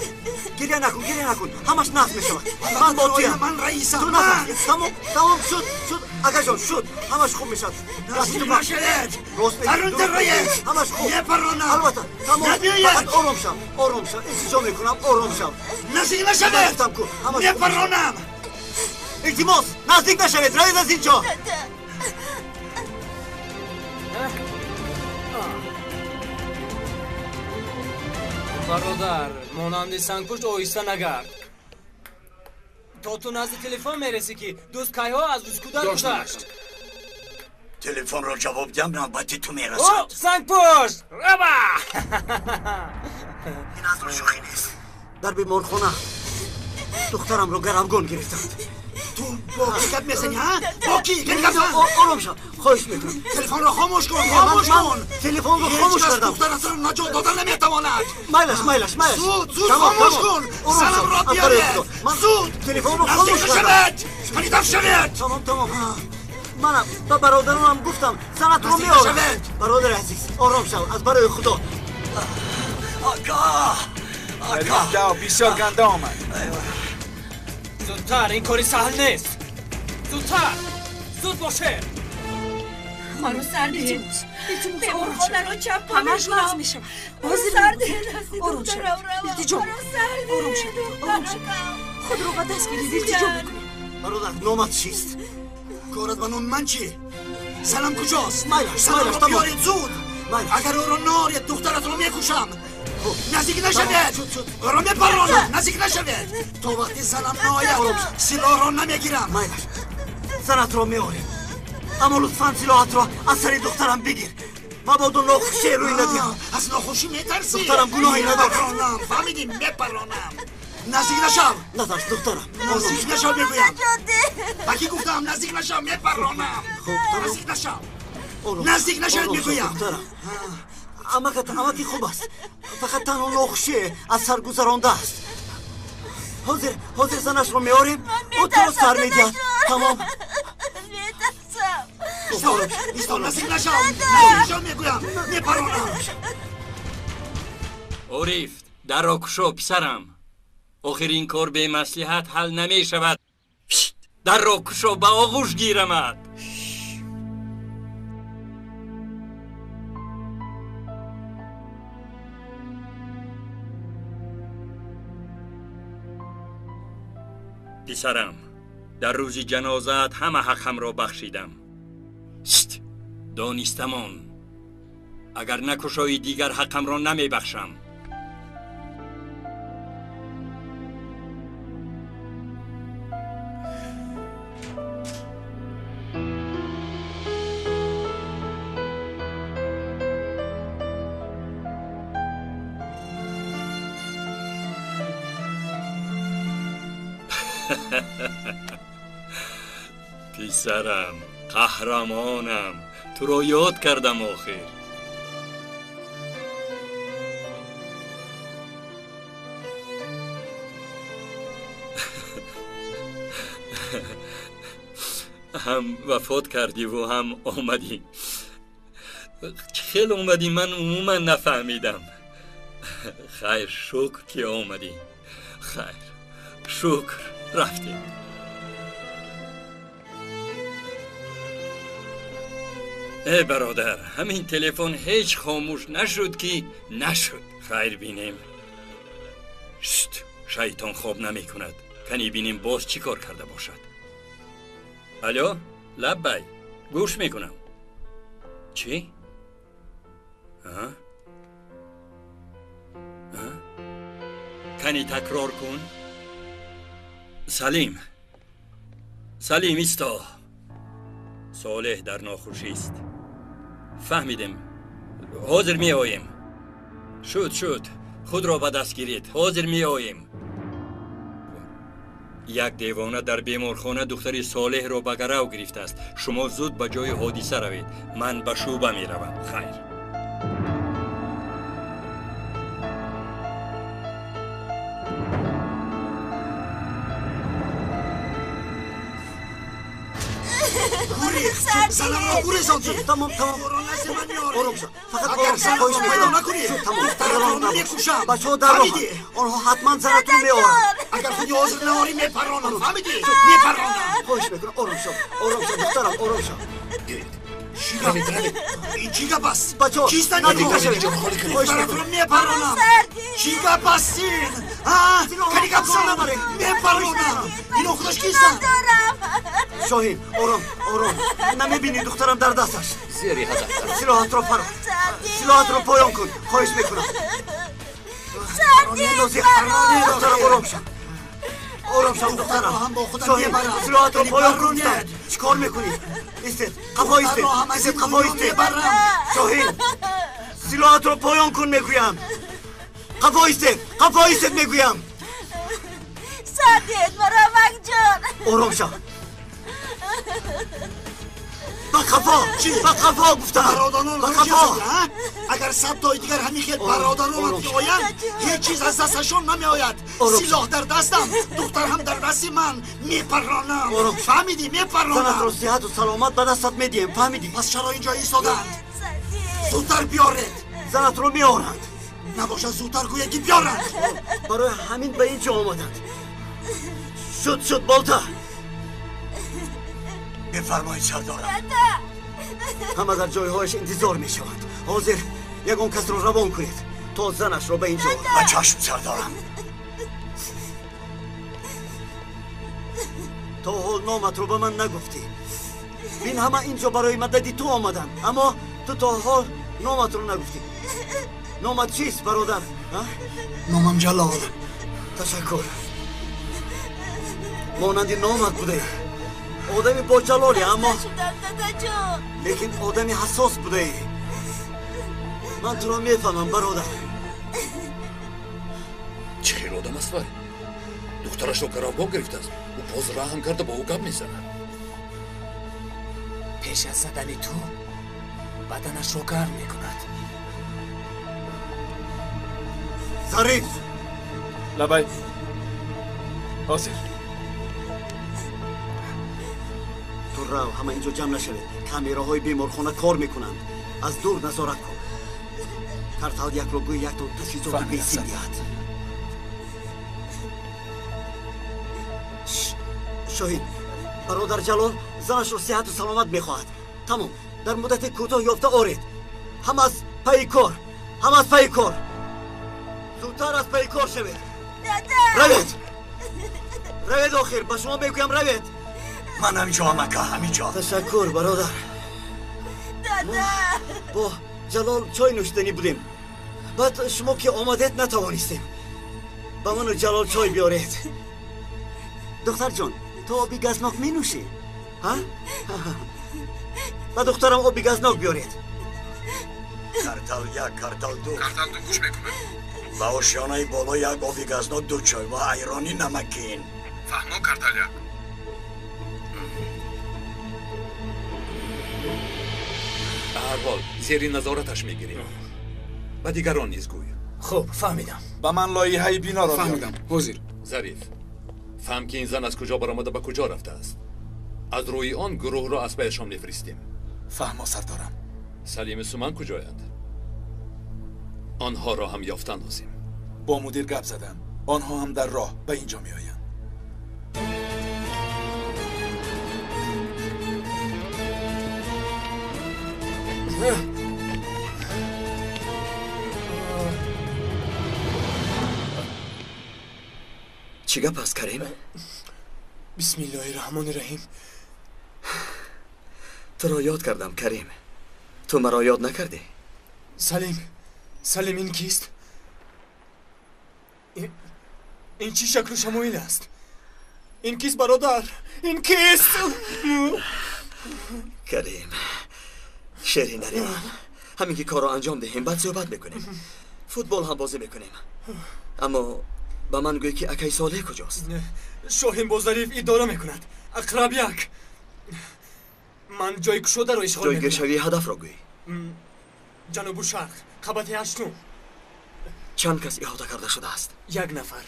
гиря накун, гиря накун. Ҳамаш нағз мешавад. Ман бо туям. Ман раисам. Ту натарс. Тамом, тамом, шуд, шуд. Акаҷон, шуд, ҳамаш хуб мешавад. Наздик нашавед. Дарун дароед. Ҳамаш хуб. Мепаронам. Албатта, тамом. Набиёед. Фақат ором шав, ором шав. Илтиҷо мекунам, ором шав. Наздик нашавед. Гуфтам ку, ҳамаш хуб. Мепаронам. Илтимос, наздик нашавед, равед аз ин ҷо. Бародар, монанди сангпушт оҳиста нагард. То ту назди телефон мерасӣ, ки дӯст кайҳо аз дӯсткудар гузашт. Телефонро ҷавоб диҳам, навбати ту мерасад. О, сангпушт! Раба! Ин аз рӯ шӯхӣ нест. Дар беморхона духтарамро гаравгон гирифтанд. Ту бо кӣ гап мезанӣ, ҳа? Бо кӣ? Гап зан! Ором шав, хоҳиш мекунам. Телефонро хомӯш кун, хомӯш кун. Телефонро хомӯш кардам. Духтаратро наҷот дода наметавонад. Майлаш, майлаш, майлаш. Зуд, зуд хомӯш кун. Занамро биёред. Зуд. Телефонро хомӯш кардам. Палидав шавед. Тамом, тамом. Манам ба бародаронам гуфтам, занатро меорам. Бародари азиз, ором шав, аз барои Худо. Ака! Ака! Бисёр ганда омад. Зудтар, ин кори саҳл нест. Зудтар, зуд боше. Маро сарде. Беморхонаро чаппа ҳамаш нағз мешавад. Ҳозир сарде. Ором шавед. Илтиҷо. Ором шавед. Ором шавед. Худро ба даст гиред. Илтиҷо мекунем. Бародар, номат чист? Корат ба номи ман чӣ? Занам куҷост? Майлаш, майлаш, Занамро биёред зуд. Агар ӯро наоред, духтаратро мекушам. Наздик нашавед! Ӯро мепаронам! Наздик нашавед! То вақти занам наояд, силоҳро намегирам. Майлаш, занатро меорем. Аммо лутфан силоҳатро аз сари духтарам бигир. Мабодо нохушие рӯй надиҳам. Аз нохушӣ метарсӣ? Духтарам гуноҳе надорад. Мепаронам, фаҳмидӣ? Мепаронам. Наздик нашав! Натарс, духтарам. Наздик нашав, мегӯям. Ба кӣ гуфтам? Наздик нашав, мепаронам. Наздик нашав. Наздик нашавед, мегӯям. Амакат амаки хуб аст. Фақат танҳо нохушие аз сар гузарондааст. Ҳозир, ҳозир занашро меорем, ӯ туро сар медиҳад. Тамом. Метарсам. Исто, наздик нашав! Наздик нашав, мегӯям. Мепаронам. Ориф, дарро кушо, писарам. Охир ин кор бемаслиҳат ҳал намешавад. Дарро кушо, ба оғӯш гирамад. Писарам, дар рӯзи ҷанозаат ҳама ҳаққамро бахшидам. Шт! Донистамон. Агар накушоӣ, дигар ҳаққамро намебахшам. Писарам, қаҳрамонам, туро ёд кардам охир. Ҳам вафот кардиву ҳам омадӣ. Хел омадӣ, ман умуман нафаҳмидам. Хайр, шукр ки омадӣ. Хайр, шукр, рафтем. Э бародар, ҳамин телефон ҳеҷ хомӯш нашуд ки нашуд. Хайр бинем. Шт, шайтон хоб намекунад. Кани бинем боз чӣ кор карда бошад. Алло, лаббай, гӯш мекунам. Чӣ? Кани такрор кун. Салим, Салим, исто. Солеҳ дар нохушист. Фаҳмидем. Ҳозир меоем. Шуд, шуд. Худро ба даст гиред. Ҳозир меоем. Як девона дар беморхона духтари Солеҳро ба гарав гирифтааст. Шумо зуд ба ҷои ҳодиса равед. Ман ба шӯъба меравам. Хайр. Занамро гурезондӣ. Тамом, тамом. Ором шав. Фақат ором шав. Хоҳиш мекунам. Тамом. Духтаратро намекушам. Бачаҳо дар роҳанд. Онҳо ҳатман занатро меоранд. Агар худи ҳозир наорӣ, мепаронам. Фаҳмидӣ? Мепаронам. Хоҳиш мекунам, ором шав, ором шав, духтарам, ором шав. Равед, равед. Ин чӣ гап аст? Бачаҳо, Кистанд наздик инҳо? нашавед. Духтаратро мепаронам. Чӣ гап аст ин? Кани гап зан? Мепаронам. Ино худаш кистанд? Шоҳин, ором, ором. Намебинӣ, духтарам дар дасташ. Зери ҳадаф. Силоҳатро фаро. Силоҳатро поён кун. Хоҳиш мекунам. Нозиқ, духтарам, ором шав. Ором шав, духтарам. Шоҳин, силоҳатро поён кун. Чӣ кор мекунӣ? Истед, қафо истед. Истед, қафо истед. Шоҳин, силоҳатро поён кун мегӯям. Қафо истед, қафо истед мегӯям. Сардед, марамакҷон. Ором шав. Ба қафо, ба қафо гуфтам. Бародарон, ба қафо. Агар 100 тои дигар ҳамин хел бародаронат биоянд, ҳеҷ чиз аз дасташон намеояд. Силоҳ дар дастам, духтар ҳам дар дасти ман. Мепаронам. Фаҳмидӣ? Мепаронам. Занатро сиҳату саломат ба дастат медиҳем, фаҳмидӣ? Пас чаро инҷо истодаанд? Зудтар биёред. Занатро меоранд. Набошад, зудтар гӯяд ки биёранд. Барои ҳамин ба ин ҷо омаданд. Шуд, шуд, болта. Бифармоед, сардорам. Ҳама дар ҷойҳояш интизор мешаванд. Ҳозир ягон касро равон кунед, то занашро ба ин ҷо. Ба чашм, сардорам. То ҳол номатро ба ман нагуфтӣ. Бин, ҳама ин ҷо барои мадади ту омаданд, аммо ту то ҳол номатро нагуфтӣ. Номат чист, бародар? Номам Ҷалол. Ташаккур. Монанди номат будаӣ. Одами боҷалоле, аммо лекин одами ҳассос будаӣ. Ман туро мефаҳмам, бародар. Чӣ хел одам аст вай? Духтарашро гаравгон гирифтааст. Ӯ боз раҳм карда бо ӯ гап мезанад. Пеш аз задани ту баданашро гарм мекунад. Зариф! Лабай. Ҳозир. Ту рав, ҳама инҷо ҷамъ нашавед. Камераҳои беморхона кор мекунанд. Аз дур назорат кун. Картал якро гӯй якто таҷҳизоти бесим диҳад. Шоҳин, бародар Ҷалол занашро сиҳату саломат мехоҳад. Тамом, дар муддати кӯтоҳ ёфта оред. Ҳам аз пайи кор, ҳам аз пайи кор. Зудтар аз пайи кор шавед. Равед, равед, охир ба шумо мегӯям, равед. Ман ҳаминҷоам, ака, ҳаминҷо. Ташаккур, бародар. Бо Ҷалол чой нӯшиданӣ будем. Баъд шумо ки омадед, натавонистем. Ба ману Ҷалол чой биёред. Духтарҷон, ту оби газнок менӯшӣ? Ба духтарам оби газнок биёред. Картал як, картал ду. Картал ду гӯш мекунад. Ба ошёнаи боло як оби газнок, ду чой ва айрони намакин. Фаҳмо, картал як. Ба ҳар ҳол зери назораташ мегирем. Ба дигарон низ гӯй. Хуб, фаҳмидам. Ба ман лоиҳаи биноро фаҳмидам. Ҳозир. Зариф, фаҳм ки ин зан аз куҷо баромада ба куҷо рафтааст. Аз рӯи он гурӯҳро аз пайашон мефиристем. Фаҳмо, сардорам. Салиму Суман куҷоянд? Онҳоро ҳам ёфтан лозим. Бо мудир гап задам. Онҳо ҳам дар роҳ ба ин ҷо меоянд. Чӣ гап аст, Карим? Бисмиллоҳи раҳмони раҳим. Туро ёд кардам, Карим. Ту маро ёд накардӣ? Салим, Салим, ин кист? Ин чӣ шаклу шамоил аст? Ин кист, бародар? Ин кист? Карим, шери нариман, ҳамин ки корро анҷом диҳем, баъд суҳбат мекунем. Футбол ҳам бозӣ мекунем. Аммо ба ман гӯй ки акай Солеҳ куҷост? Шоҳин бо Зариф идора мекунад. Ақраб як. Ман ҷои кушодаро ишғол мекунам. Ҷойгиршавии ҳадафро гӯй. Ҷанубу шарқ, қабати ҳаштум. Чанд кас иҳота карда шудааст? Як нафар.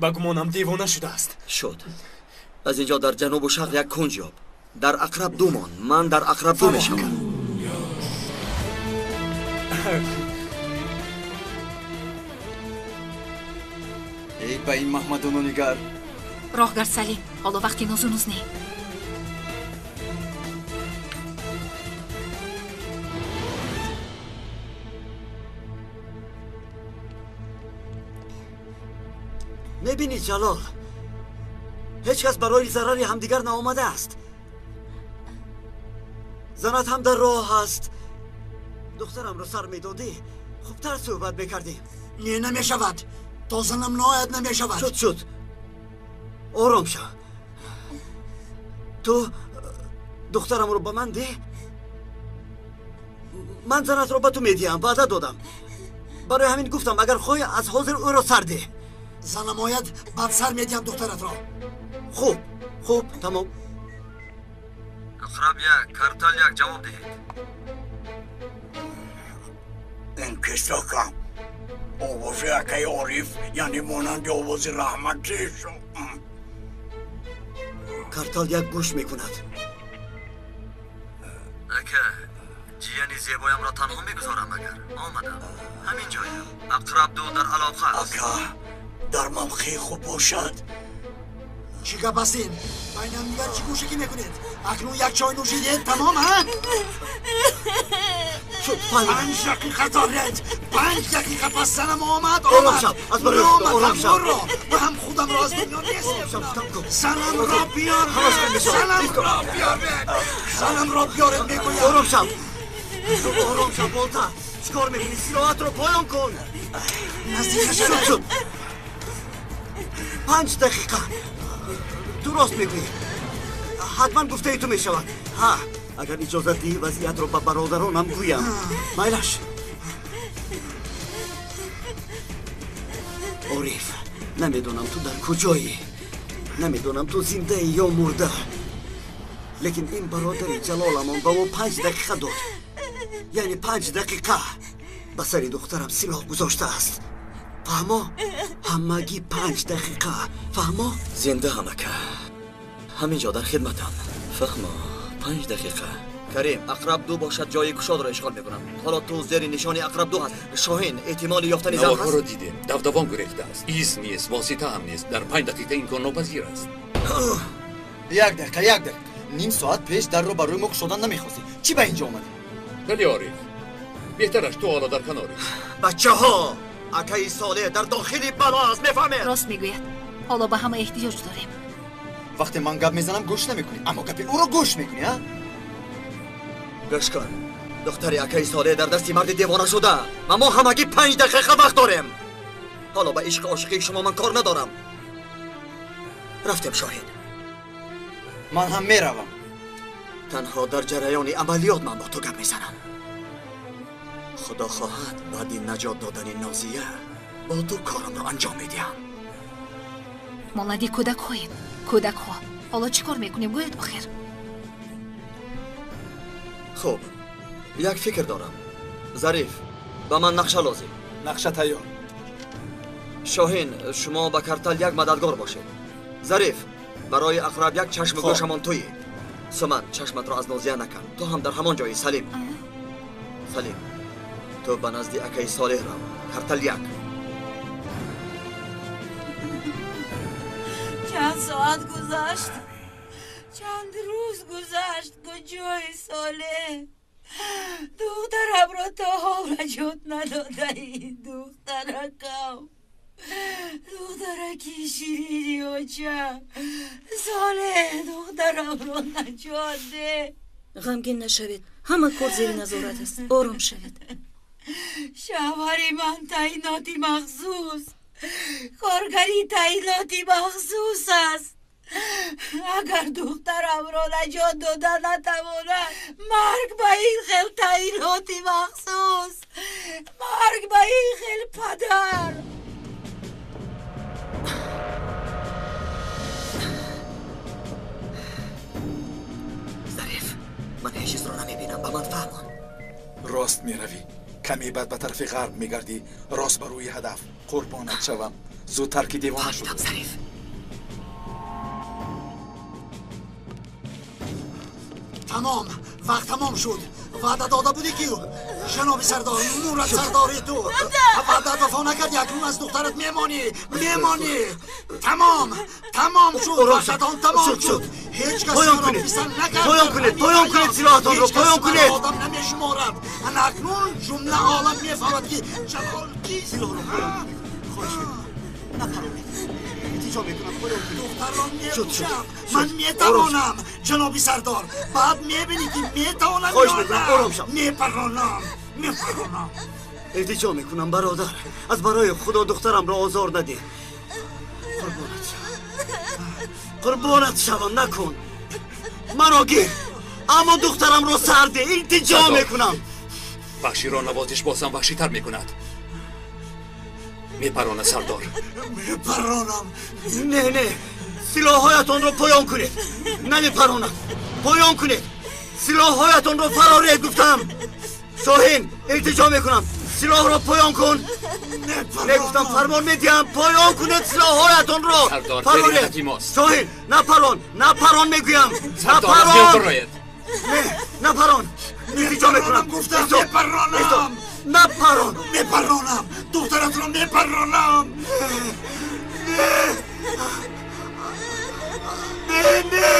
Ба гумонам девона шудааст. Шуд. Аз инҷо дар ҷанубу шарқ як кунҷ ёб. Дар ақраб ду мон. Ман дар ақраб ду мешавам. Эй, ба ин Маҳмадоно нигар. Роҳгар Салим, ҳоло вақти нозу нуз не. Мебинӣ Ҷалол, ҳеҷ кас барои зарари ҳамдигар наомадааст. Занат ҳам дар роҳ аст. Духтарамро сар медодӣ, хубтар суҳбат мекардем. Не, намешавад. То занам наояд намешавад. Шуд, шуд. Ором шав. Ту духтарамро ба ман деҳ, ман занатро ба ту медиҳам. Ваъда додам. Барои ҳамин гуфтам агар хоҳӣ аз ҳозир ӯро сар деҳ. Занам ояд, баъд сар медиҳам духтаратро. Хуб, хуб, тамом. Ақраб як, Картал як, ҷавоб диҳед. Ин кистакам овози акаи Ориф, яъне монанди овози раҳматӣ. Картал як гӯш мекунад. Ака, ҷияни зебоямро танҳо мегузорам агар. Омадам. Ҳамин ҷоям. Ақраб ду дар алоқа аст. Ака, дар мавқеи хуб бошад. Чӣ гап аст ин? Байни ҳамдигар чӣ гӯшакӣ мекунед? Акнун як чой нӯшидед, тамом, ҳа? Шуд, фаҳмидам. 5 дақиқа доред. 5 дақиқа пас занам омад, Ором шав, аз барои худо, ором шав. Омад, ва ҳам худамро аз дунё нест мекунам. Занамро биёред, занамро биёред, занамро биёред, мегӯям. Ором шав, ором шав, болта. Чӣ кор мекунӣ? Сироатро поён кун. Наздик нашавед. Шуд, шуд. 5 дақиқа. Ту рост мегӯӣ. Ҳатман гуфтаи ту мешавад. Ҳа, агар иҷозат диҳӣ вазъиятро ба бародаронам гӯям. Майлаш. Ориф, намедонам ту дар куҷоӣ. Намедонам ту зиндаӣ ё мурда. Лекин ин бародари Ҷалоламон ба мо 5 дақиқа дод. Яъне 5 дақиқа ба сари духтарам силоҳ гузоштааст. Фаҳмо? Ҳамагӣ 5 дақиқа. Фаҳмо? Зиндаам, ака. Ҳамин ҷо дар хидматам. Фаҳмо, 5 дақиқа. Карим, Ақраб ду бошад ҷои кушодро ишғол мекунам. Ҳоло ту зери нишони Ақраб ду ҳаст. Шоҳин, эҳтимоли ёфтани зан ҳаст? Наворҳоро дидем. Давдавон гурехтааст. Из нест, восита ҳам нест. Дар 5 дақиқа имкон нопазир аст. Як дақиқа, як дақиқа. Ним соат пеш дарро барои мо кушодан намехостӣ. Чӣ ба инҷо омадӣ? Бале, Ориф. Беҳтараш ту ҳоло дар канорӣ. Бачаҳо, акаи Солеҳ дар дохили бало аст, мефаҳмед? Рост мегӯяд. Ҳоло ба ҳама эҳтиёҷ дорем. Вақте ман гап мезанам гӯш намекунӣ, аммо гапи ӯро гӯш мекунӣ, а? Гӯш кун. Духтари акаи Солеҳ дар дасти марди девона шуда ва мо ҳамагӣ 5 дақиқа вақт дорем. Ҳоло ба ишқи ошиқии шумо ман кор надорам. Рафтем, Шоҳин. Ман ҳам меравам. Танҳо дар ҷараёни амалиёт ман бо ту гап мезанам. Худо хоҳад баъди наҷот додани Нозия бо ту корамро анҷом медиҳам. Монанди кӯдакҳоем. Кӯдакҳо. Ҳоло чӣ кор мекунем? Гӯед охир. Хуб, як фикр дорам. Зариф, ба ман нақша лозим. Нақша тайёр. Шоҳин, шумо ба Картал як мададгор бошед. Зариф, барои Ақраб як чашму гӯшамон туӣ. Суман, чашматро аз Нозия накан. Ту ҳам дар ҳамон ҷоӣ, Салим. Салим, ту ба назди акаи Солеҳ рав. Картал як. Чанд соат гузашт, чанд рӯз гузашт. Куҷои Солеҳ? Духтарамро то ҳол наҷот надодаӣ. Духтаракам, духтараки ширини оча. Солеҳ, духтарамро наҷот деҳ. Ғамгин нашавед, ҳама кор зери назорат аст. Ором шавед. Шавҳари ман таъиноти махсус, коргари таъиноти махсус аст. Агар духтарамро наҷот дода натавонад, марг ба ин хел таъиноти махсус, марг ба ин хел падар. Зариф, ман ҳеҷ чизро намебинам, ба ман фаҳмон. Рост меравӣ, каме баъд ба тарафи ғарб мегардӣ, рост ба рӯи ҳадаф. Қурбонат шавам, зудтар ки девона шуд. Фаҳмидам, Зариф. Тамом, вақт тамом шуд. Ваъда дода будӣ ки ҷаноби сардор, мурад сардори ту. Ваъдат вафо накардӣ, акнун аз духтарат мемонӣ, мемонӣ. Тамом, тамом шуд, ваъдатон тамом шуд. Ҳеҷ кас маро писанд накард. Поён кунед, поён кунед силоҳатонро, поён кунед. Одам намешуморад. Ана акнун ҷумла олам мефаҳмад ки Ҷалол кист. Силоҳро поён кунед. Хоҳиш мекунам. Напаронед. Илтиҷо мекунам, поён кунед. Духтарро мекушам. Ман метавонам, ҷаноби сардор. Баъд мебинӣ ки метавонам. Хоҳиш мекунам, ором шав. Мепаронам, мепаронам. Илтиҷо мекунам, бародар. Аз барои Худо духтарамро озор надеҳ. Қурбонат шавам. Қурбонат шавам, накун. Маро гир. Аммо духтарамро сар деҳ. Илтиҷо мекунам. Ваҳширо навозиш бозам ваҳшитар мекунад. Мепарона, сардор. Мепаронам. Не, не. Силоҳҳоятонро поён кунед. Намепаронам. Поён кунед. Силоҳҳоятонро фароред, гуфтам. Шоҳин, илтиҷо мекунам. Силоҳро поён кун. Не, гуфтам, фармон медиҳам. Поён кунед силоҳҳоятонро. Фароред. Шоҳин, напарон, напарон мегӯям. Напарон. Не, напарон. Илтиҷо мекунам. Гуфтам мепаронам. Напарон. Мепаронам. Духтаратро мепаронам. Не. Не, не.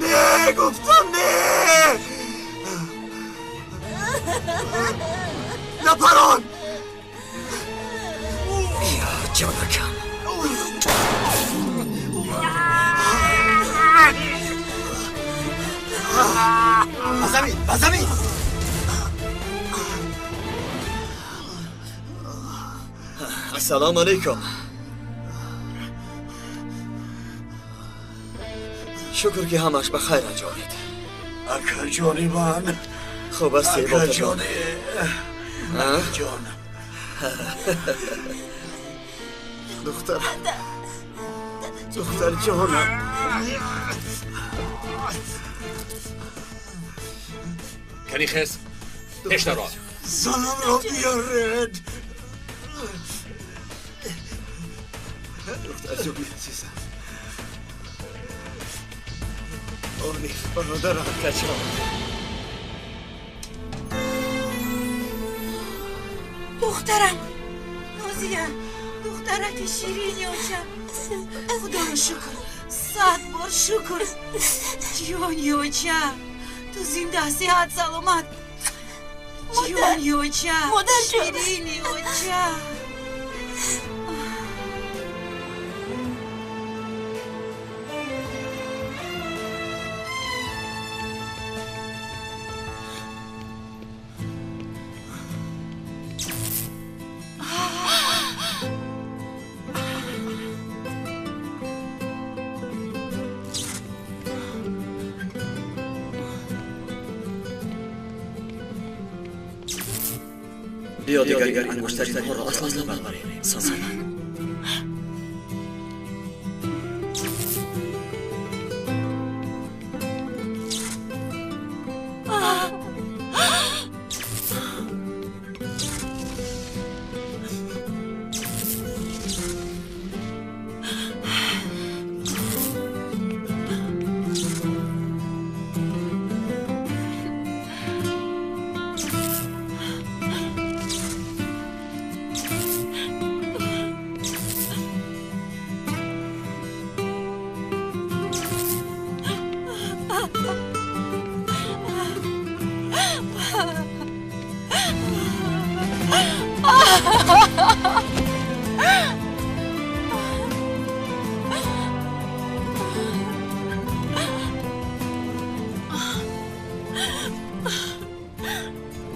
Не, гуфтам, не. Напарон. Ё ҷонакам. Ба замин, ба замин. Ассалому алайкум. Шукр ки ҳамаш ба хайр анҷомид. Акаҷони ман. Хуб аст, акаҷони. Акаҷон. Духтар. Духтар ҷонам. Кани хез, пештаро. Занамро биёред. Духтар ҷони азизам. Ориф, бародарам, качон. Духтарам, Нозия, духтараки ширини очам. Худоро шукр, 100 бор шукр. Ҷони очам, ту зинда, сиҳат, саломат. Ҷони очам, ширини очам. Биё дигар ангуштаринҳоро аз лаб барем, Сансана.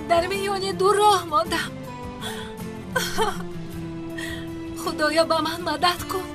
Дар миёни ду роҳ мондам. Худоё, ба ман мадад кун.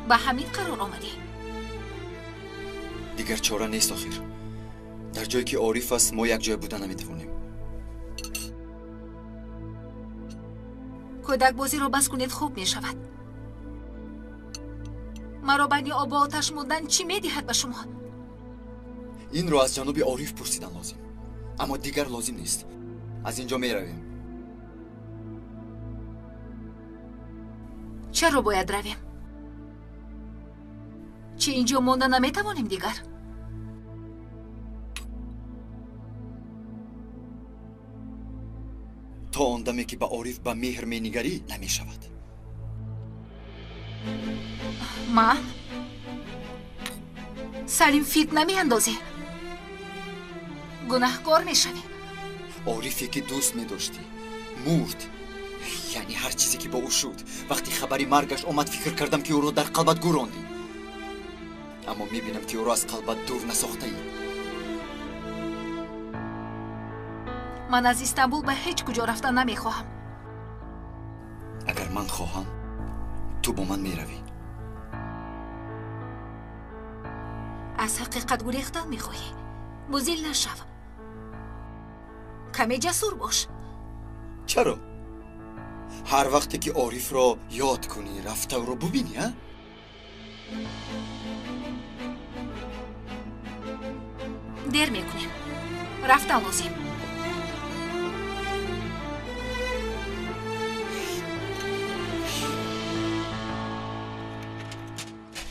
Ба ҳамин қарор омадӣ? Дигар чора нест охир. Дар ҷое ки Ориф аст, мо якҷоя буда наметавонем. Кӯдакбозиро бас кунед, хуб мешавад. Маро байни обу оташ мондан чӣ медиҳад ба шумо? Инро аз ҷаноби Ориф пурсидан лозим, аммо дигар лозим нест. Аз ин ҷо меравем. Чаро бояд равем? Чӣ ин ҷо монда наметавонем дигар? То он даме ки ба Ориф ба меҳр менигарӣ, намешавад. Ман? Салим, фитна меандозӣ, гунаҳкор мешавӣ. Орифе ки дӯст медоштӣ мурд, яъне ҳар чизе ки бо ӯ шуд. Вақти хабари маргаш омад, фикр кардам ки ӯро дар қалбат гӯрондӣ, аммо мебинам ки ӯро аз қалбат дур насохтаӣ. Ман аз Истанбул ба ҳеҷ куҷо рафта намехоҳам. Агар ман хоҳам, ту бо ман меравӣ. Аз ҳақиқат гурехтан мехоҳӣ? Музил нашав, каме ҷасур бош. Чаро? Ҳар вақте ки Орифро ёд кунӣ, рафта ӯро бубинӣ, а? Дер мекунем, рафтан лозим.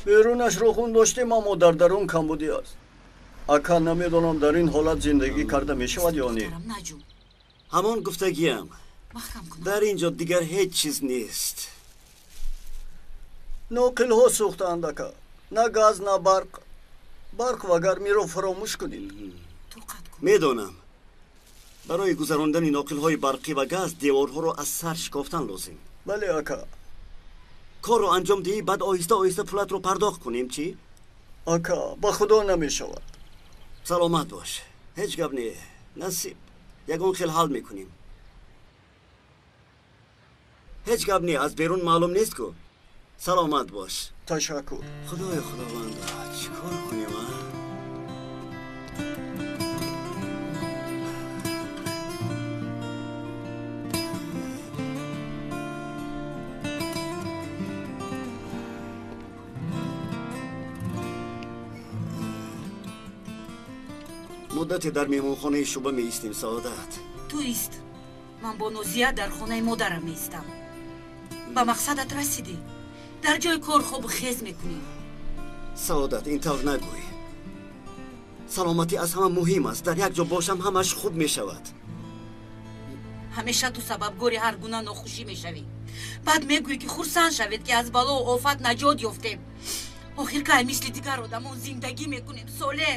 Берунашро хун доштем, аммо дар дарун камбудӣ аст. Ака, намедонам дар ин ҳолат зиндагӣ карда мешавад ё не. Ҳамон гуфтагиам. Дар ин ҷо дигар ҳеҷ чиз нест. Ноқилҳо сӯхтаанд, ака. На газ, на барқ. Барқ ва гармиро фаромӯш кунед. Медонам. Барои гузарондани ноқилҳои барқӣ ва газ деворҳоро аз сар шикофтан лозим. Бале, ака. Корро анҷом диҳӣ, баъд оҳиста оҳиста пулатро пардохт кунем, чӣ? Ака, ба худо намешавад. Саломат бош. Ҳеҷ гап не. Насиб. Ягон хел ҳал мекунем. Ҳеҷ гап не, аз берун маълум нест ку. Саломат бош. Ташаккур. Худоё, худованда, чӣ кор кунем, а? Муддате дар меҳмонхонаи шӯъба меистем, Саодат. Ту ист. Ман бо Нозия дар хонаи модарам меистам. Ба мақсадат расидӣ. Дар ҷои кор хобу хез мекунӣ. Саодат, ин тавр нагӯй. Саломатӣ аз ҳама муҳим аст. Дар як ҷо бошам, ҳамаш хуб мешавад. Ҳамеша ту сабабгори ҳар гуна нохушӣ мешавӣ. Баъд мегӯӣ ки хурсанд шавед, ки аз балову офат наҷот ёфтем. Охир кай мисли дигар одамон зиндагӣ мекунем, Соле?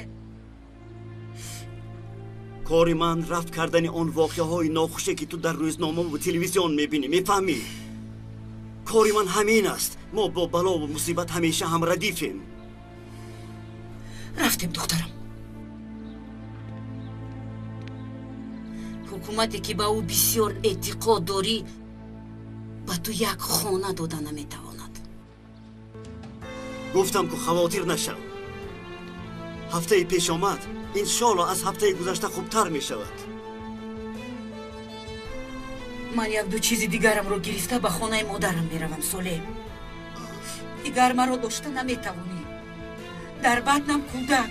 Кори ман рафт кардани он воқеаҳои нохуше ки ту дар рӯзномаву телевизион мебинӣ, мефаҳмӣ? Кори ман ҳамин аст. Мо бо балову мусибат ҳамеша ҳамрадифем. Рафтем, духтарам. Ҳукумате ки ба ӯ бисёр эътиқод дорӣ, ба ту як хона дода наметавонад. Гуфтам ку хавотир нашав. Ҳафтаи пешомад иншоалло аз ҳафтаи гузашта хубтар мешавад. Ман як-ду чизи дигарамро гирифта ба хонаи модарам меравам, Соле. Дигар маро дошта наметавонӣ. Дар батнам кӯдак.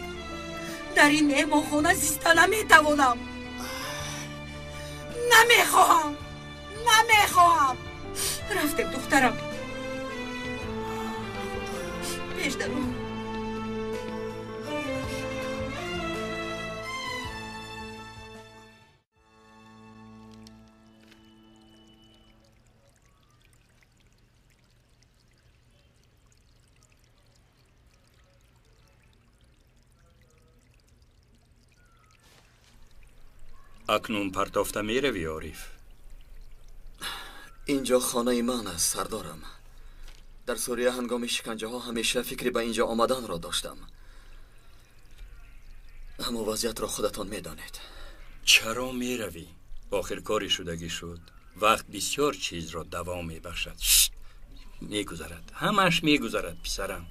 Дар ин меҳмонхона зиста наметавонам. Намехоҳам, намехоҳам. Рафтем, духтарам. Пеш даро. Акнун партофта меравӣ, Ориф? Инҷо хонаи ман аст, сардорам. Дар Сурия ҳангоми шиканҷаҳо ҳамеша фикри ба инҷо омаданро доштам. Аммо вазъиятро худатон медонед. Чаро меравӣ? Охир кори шудагӣ шуд. Вақт бисёр чизро давом мебахшад. Мегузарад, ҳамааш мегузарад, писарам.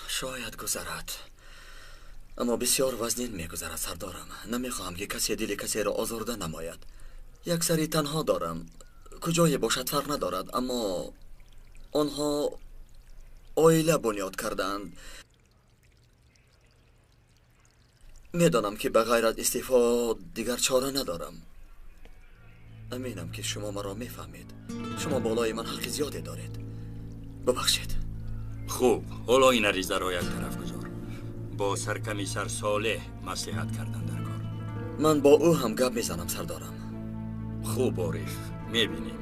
Шояд гузарад, аммо бисёр вазнин мегузарад, сардорам. Намехоҳам ки касе дили касеро озурда намояд. Як сари танҳо дорам. Куҷое бошад фарқ надорад, аммо онҳо оила бунёд кардаанд. Медонам ки ба ғайр аз истеъфо дигар чора надорам. Аминам ки шумо маро мефаҳмед. Шумо болои ман ҳаққи зиёде доред. Бубахшед. Хуб, ҳоло ин аризаро як тараф гузор. Бо саркамисар Солеҳ маслиҳат кардан дар кор. Ман бо ӯ ҳам гап мезанам, сардорам. Хуб, Ориф, мебинем.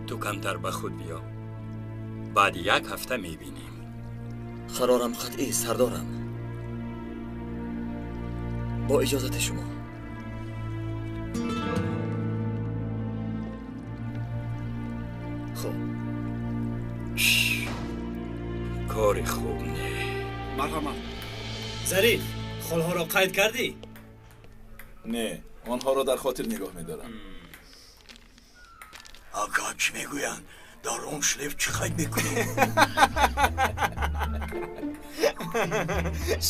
Ту камтар ба худ биё. Баъди як ҳафта мебинем. Қарорам қатъӣ, сардорам. Бо иҷозати шумо. Хуб. Кори хуб не. Марҳамат. Зариф, холҳоро қайд кардӣ? Не, онҳоро дар хотир нигоҳ медорам. Ака, чӣ мегӯянд? Дар он шлеф чӣ қайд мекунӣ?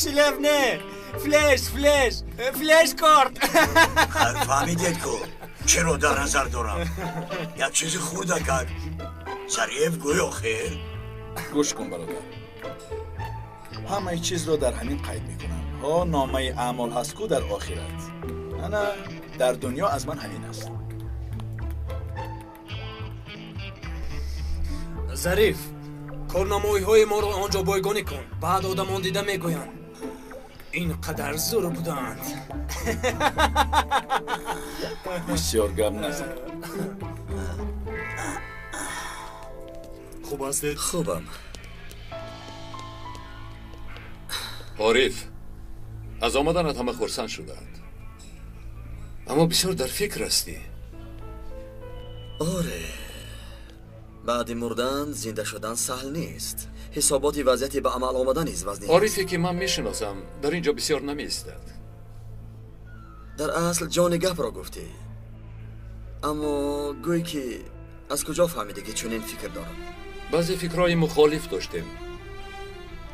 Шлеф не, флеш, флеш, флеш корт. Хайр, фаҳмидед ку чиро дар назар дорам. Як чизи хурда кард. Зариф, гӯё хер. Гӯш кун, бародар. Ҳамаи чизро дар ҳамин қайд мекунам. Ҳо, номаи аъмол ҳаст ку дар охират. Ана дар дунё аз ман ҳамин аст. Зариф, корнамоиҳои моро он ҷо бойгонӣ кун. Баъд одамон дида мегӯянд ин қадар зур буданд. Бисёр гап назан. Хуб ҳастед? Хубам. Ориф, аз омаданат ҳама хурсанд шудаанд, аммо бисёр дар фикр ҳастӣ. Оре, баъди мурдан зинда шудан саҳл нест. Ҳисоботи вазъияти ба амал омада низ вазнин аст. Орифе ки ман мешиносам дар ин ҷо бисёр намеистад. Дар асл ҷони гапро гуфтӣ, аммо гӯй ки аз куҷо фаҳмидӣ ки чунин фикр дорам? Баъзе фикрҳои мухолиф доштем,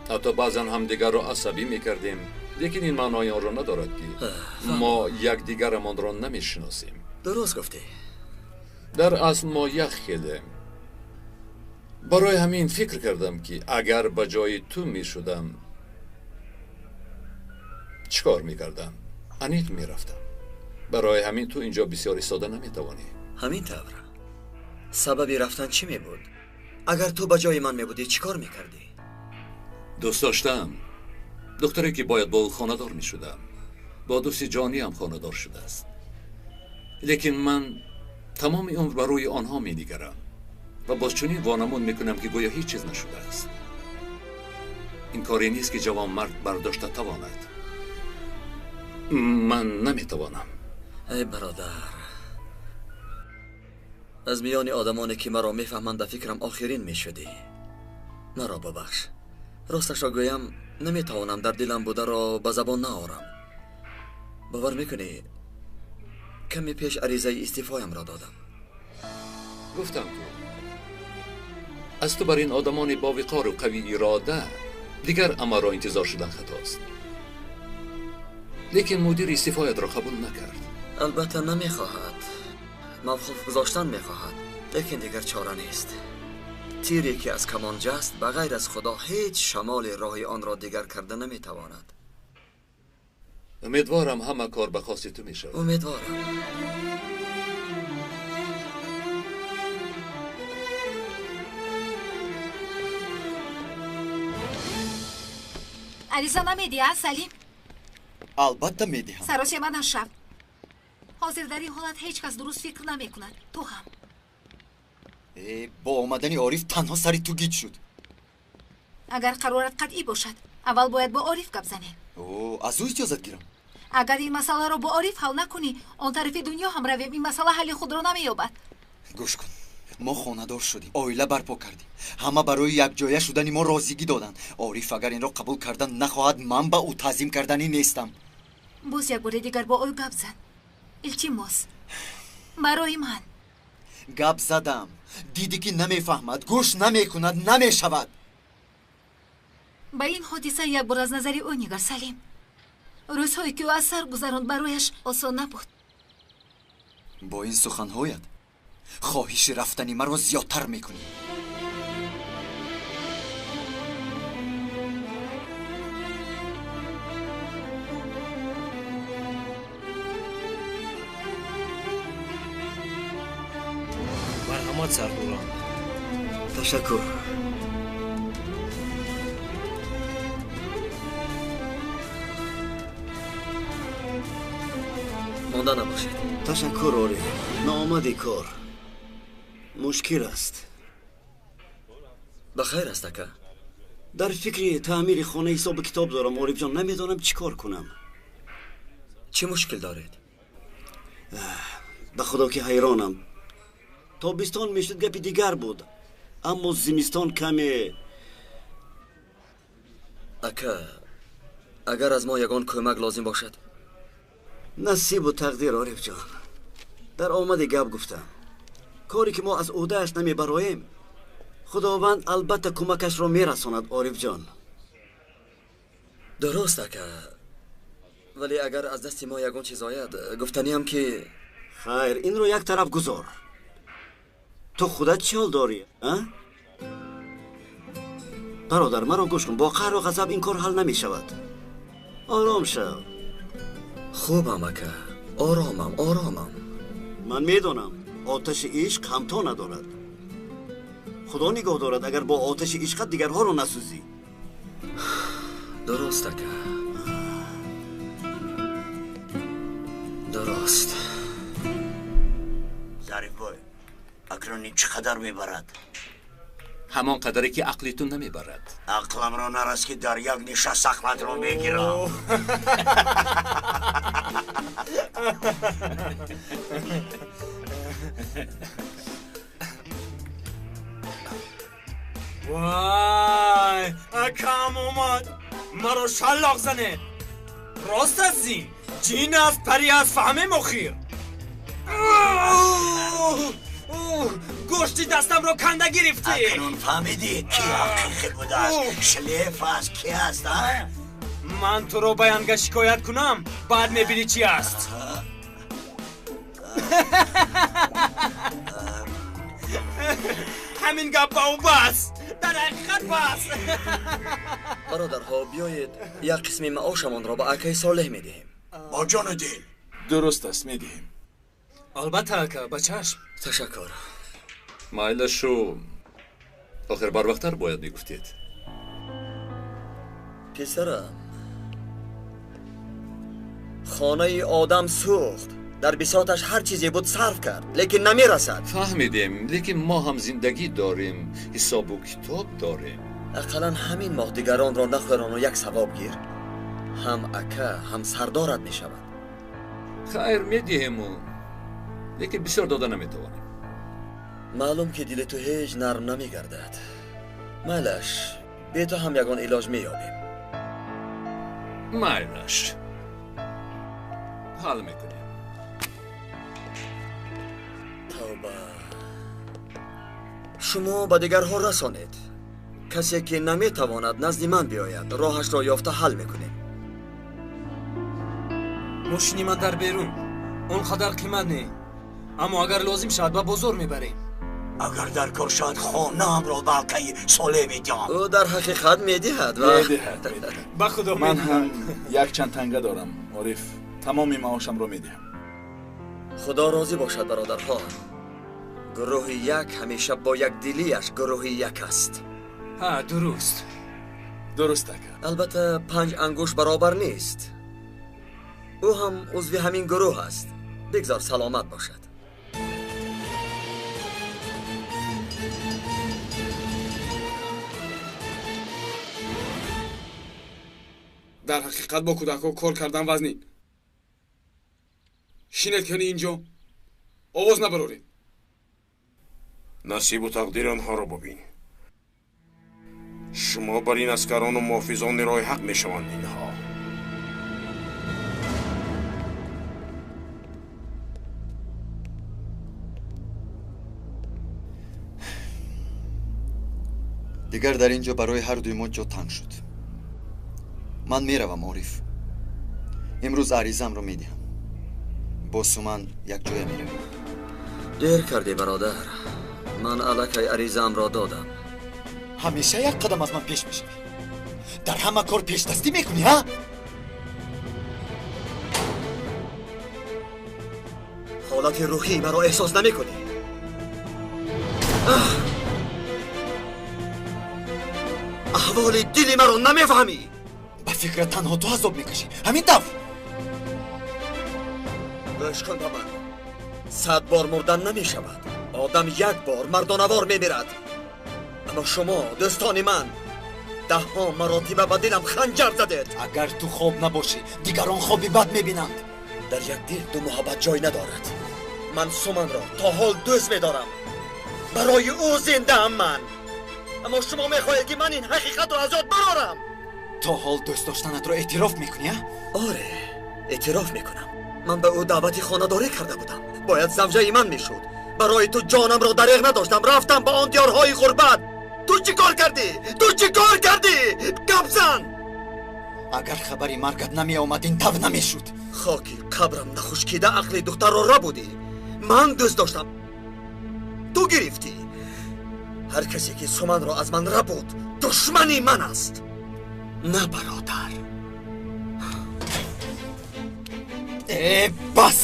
ҳатто баъзан ҳамдигарро асабӣ мекардем, лекин ин маънои онро надорад ки мо якдигарамонро намешиносем. Дуруст гуфтӣ. Дар асл мо як хелем. Барои ҳамин фикр кардам ки агар ба ҷои ту мешудам чӣ кор мекардам? Аниқ мерафтам. Барои ҳамин ту инҷо бисёр истода наметавонӣ. Ҳамин тавр. Сабаби рафтан чӣ мебуд? Агар ту ба ҷои ман мебудӣ чӣ кор мекардӣ? Дӯст доштам духтаре ки бояд бо ӯ хонадор мешудам, бо дӯсти ҷониам хонадор шудааст. Лекин ман тамоми умр ба рӯи онҳо менигарам ва боз чунин вонамуд мекунам ки гӯё ҳеҷ чиз нашудааст. Ин коре нест ки ҷавонмард бардошта тавонад. Ман наметавонам. Эй бародар, аз миёни одамоне ки маро мефаҳманд ба фикрам охирин мешудӣ. Маро бубахш. Росташро гӯям, наметавонам дар дилам бударо ба забон наорам. Бовар мекунӣ, каме пеш аризаи истеъфоямро додам. Гуфтам ку аз ту бар ин одамони бовиқору қавӣ ирода дигар амалро интизор шудан хатост. Лекин мудир истеъфоятро қабул накард. Албатта намехоҳад, мавқуф гузоштан мехоҳад, лекин дигар чора нест. Тире ки аз камон ҷаст, ба ғайр аз Худо ҳеҷ шамоли роҳи онро дигар карда наметавонад. Умедворам ҳама кор ба хости ту мешавад. Умедворам. Ариза намедиҳа, Салим? Албатта медиҳам. Саросема нашав. Ҳозир дар ин ҳолат ҳеҷ кас дуруст фикр намекунад. Ту ҳам. Бо омадани Ориф танҳо сари ту гиҷ шуд. Агар қарорат қатъӣ бошад, аввал бояд бо Ориф гап занем. Аз ӯ иҷозат гирам. Агар ин масъаларо бо Ориф ҳал накунӣ, он тарафи дунё ҳам равем, ин масъала ҳалли худро намеёбад. Гӯш кун, мо хонадор шудем, оила барпо кардем, ҳама барои якҷоя шудани мо розигӣ доданд. Ориф агар инро қабул кардан нахоҳад, ман ба ӯ таъзим карданӣ нестам. Боз як бори дигар бо ӯ гап зан. Илтимос, барои ман. Гап задам, дидӣ ки намефаҳмад, гӯш намекунад, намешавад. Ба ин ҳодиса як бор аз назари ӯ нигар, Салим. Рӯзҳое ки ӯ аз сар гузаронд, барояш осон набуд. Бо ин суханҳоят хоҳиши рафтани маро зиёдтар мекунӣ. Марҳамат, сардорам. Ташаккур. Монда набошед. Ташаккур, Ориф. Наомади кор мушкил аст. Ба хайр аст, ака? Дар фикри таъмири хона ҳисобу китоб дорам, Орифҷон. Намедонам чӣ кор кунам. Чӣ мушкил доред? Ба худо ки ҳайронам. Тобистон мешуд, гапи дигар буд, аммо зимистон каме. Ака, агар аз мо ягон кӯмак лозим бошад? Насибу тақдир, Орифҷон. Дар омади гап гуфтам. Коре ки мо аз ӯҳдааш намебароем, худованд албатта кӯмакашро мерасонад, Орифҷон. Дуруст, ака, вале агар аз дасти мо ягон чиз ояд, гуфтаниам ки хайр, инро як тараф гузор. Ту худат чӣ ҳол дорӣ, а? Бародар, маро гӯш кун, бо қаҳру ғазаб ин кор ҳал намешавад. Ором шав. Хубам, ака, оромам, оромам. Ман медонам, оташи ишқ ҳамто надорад. Худо нигоҳ дорад, агар бо оташи ишқат дигарҳоро насӯзӣ. Дуруст, ака, дуруст. Зарифбой, акнун ин чӣ қадар мебарад? Ҳамон қадаре ки ақли ту намебарад. Ақламро нарас ки дар як нишаст ақлатро мегирам. Вай, акам омад, маро шаллоқ занед. Рост аст, зин ҷин аст, пари аст, фаҳмем охир. Гӯшти дастамро канда гирифтӣ. Акнун фаҳмидӣ ки ҳақиқӣ будааст, шлеф аст, ки аст, а? Ман туро ба янга шикоят кунам, баъд мебинӣ чӣ аст. Ҳамин гап ба ӯ бас, дар ҳақиқат бас. Бародарҳо, биёед як қисми маошамонро ба акаи Солеҳ медиҳем. Бо ҷону дил. Дуруст аст, медиҳем. Албатта, ака, ба чашм. Ташаккур. Майлашу, охир барвақттар бояд мегуфтед. Писарам, хонаи одам сӯхт, дар бисоташ ҳар чизе буд сарф кард, лекин намерасад. Фаҳмидем, лекин мо ҳам зиндагӣ дорем, ҳисобу китоб дорем. Ақаллан ҳамин моҳ дигаронро нахӯрону як савоб гир. Ҳам ака, ҳам сардорат мешавад. Хайр, медиҳему, лекин бисёр дода наметавонем. Маълум ки дили ту ҳеҷ нарм намегардад. Майлаш, бе ту ҳам ягон илоҷ меёбем. Майлаш, ҳал мекунем. Тавба, шумо ба дигарҳо расонед. Касе ки наметавонад назди ман биёяд, роҳашро ёфта ҳал мекунем. Мошини ман дар берун, он қадар қимат не, аммо агар лозим шавад ба бозор мебарем. Агар дар кор шавад, хонаамро ба акаи Солеҳ медиҳам. Ӯ дар ҳақиқат медиҳад. Медиҳад. Ба худо. Ман ҳам якчанд танга дорам, Ориф. Тамоми маошамро медиҳам. Худо розӣ бошад, бародарҳо. Гурӯҳи як ҳамеша бо якдилиаш гурӯҳи як аст. Ҳа, дуруст. Дуруст, ака. Албатта, панҷ ангушт баробар нест. Ӯ ҳам узви ҳамин гурӯҳ аст. Бигзор саломат бошад. Дар ҳақиқат бо кӯдакҳо кор кардан вазнин. Шинед кани инҷо, овоз набароред. Насибу тақдири онҳоро бубин. Шумо бар ин аскарону муҳофизони роҳи ҳақ мешаванд инҳо. Дигар дар ин ҷо барои ҳар дуи мо ҷо танг шуд. Ман меравам, Ориф. Имрӯз аризаамро медиҳам. Бо Суман якҷоя меравем. Дер кардӣ, бародар. Ман аллакай аризаамро додам. Ҳамеша як қадам аз ман пеш мешавӣ. Дар ҳама кор пешдастӣ мекунӣ, ҳа? Ҳолати рӯҳии маро эҳсос намекунӣ. Аҳволи дили маро намефаҳмӣ. Ба фикрат танҳо ту азоб мекашӣ. Ҳамин тавр. Гӯш кун ба ман. 100 бор мурдан намешавад. Одам як бор мардонавор мемирад. Аммо шумо, дӯстони ман, даҳҳо маротиба ба дилам ханҷар задед. Агар ту хоб набошӣ, дигарон хоби бад мебинанд. Дар як дил ду муҳаббат ҷой надорад. Ман Суманро то ҳол дӯст медорам. Барои ӯ зиндаам ман. Аммо шумо мехоҳед, ки ман ин ҳақиқатро аз ёд барорам. То ҳол дӯст доштанатро эътироф мекунӣ, а? Оре, эътироф мекунам. Ман ба ӯ даъвати хонадорӣ карда будам. Бояд завҷаи ман мешуд. Барои ту ҷонамро дареғ надоштам. Рафтам ба он диёрҳои ғурбат. Ту чӣ кор кардӣ? Ту чӣ кор кардӣ? Гап зан! Агар хабари маргат намеомад, ин тав намешуд. Хоки қабрам нахушкида ақли духтарро рабудӣ. Ман дӯст доштам, ту гирифтӣ. Ҳар касе ки Суманро аз ман рабуд, душмани ман аст, на бародар. Э, бас!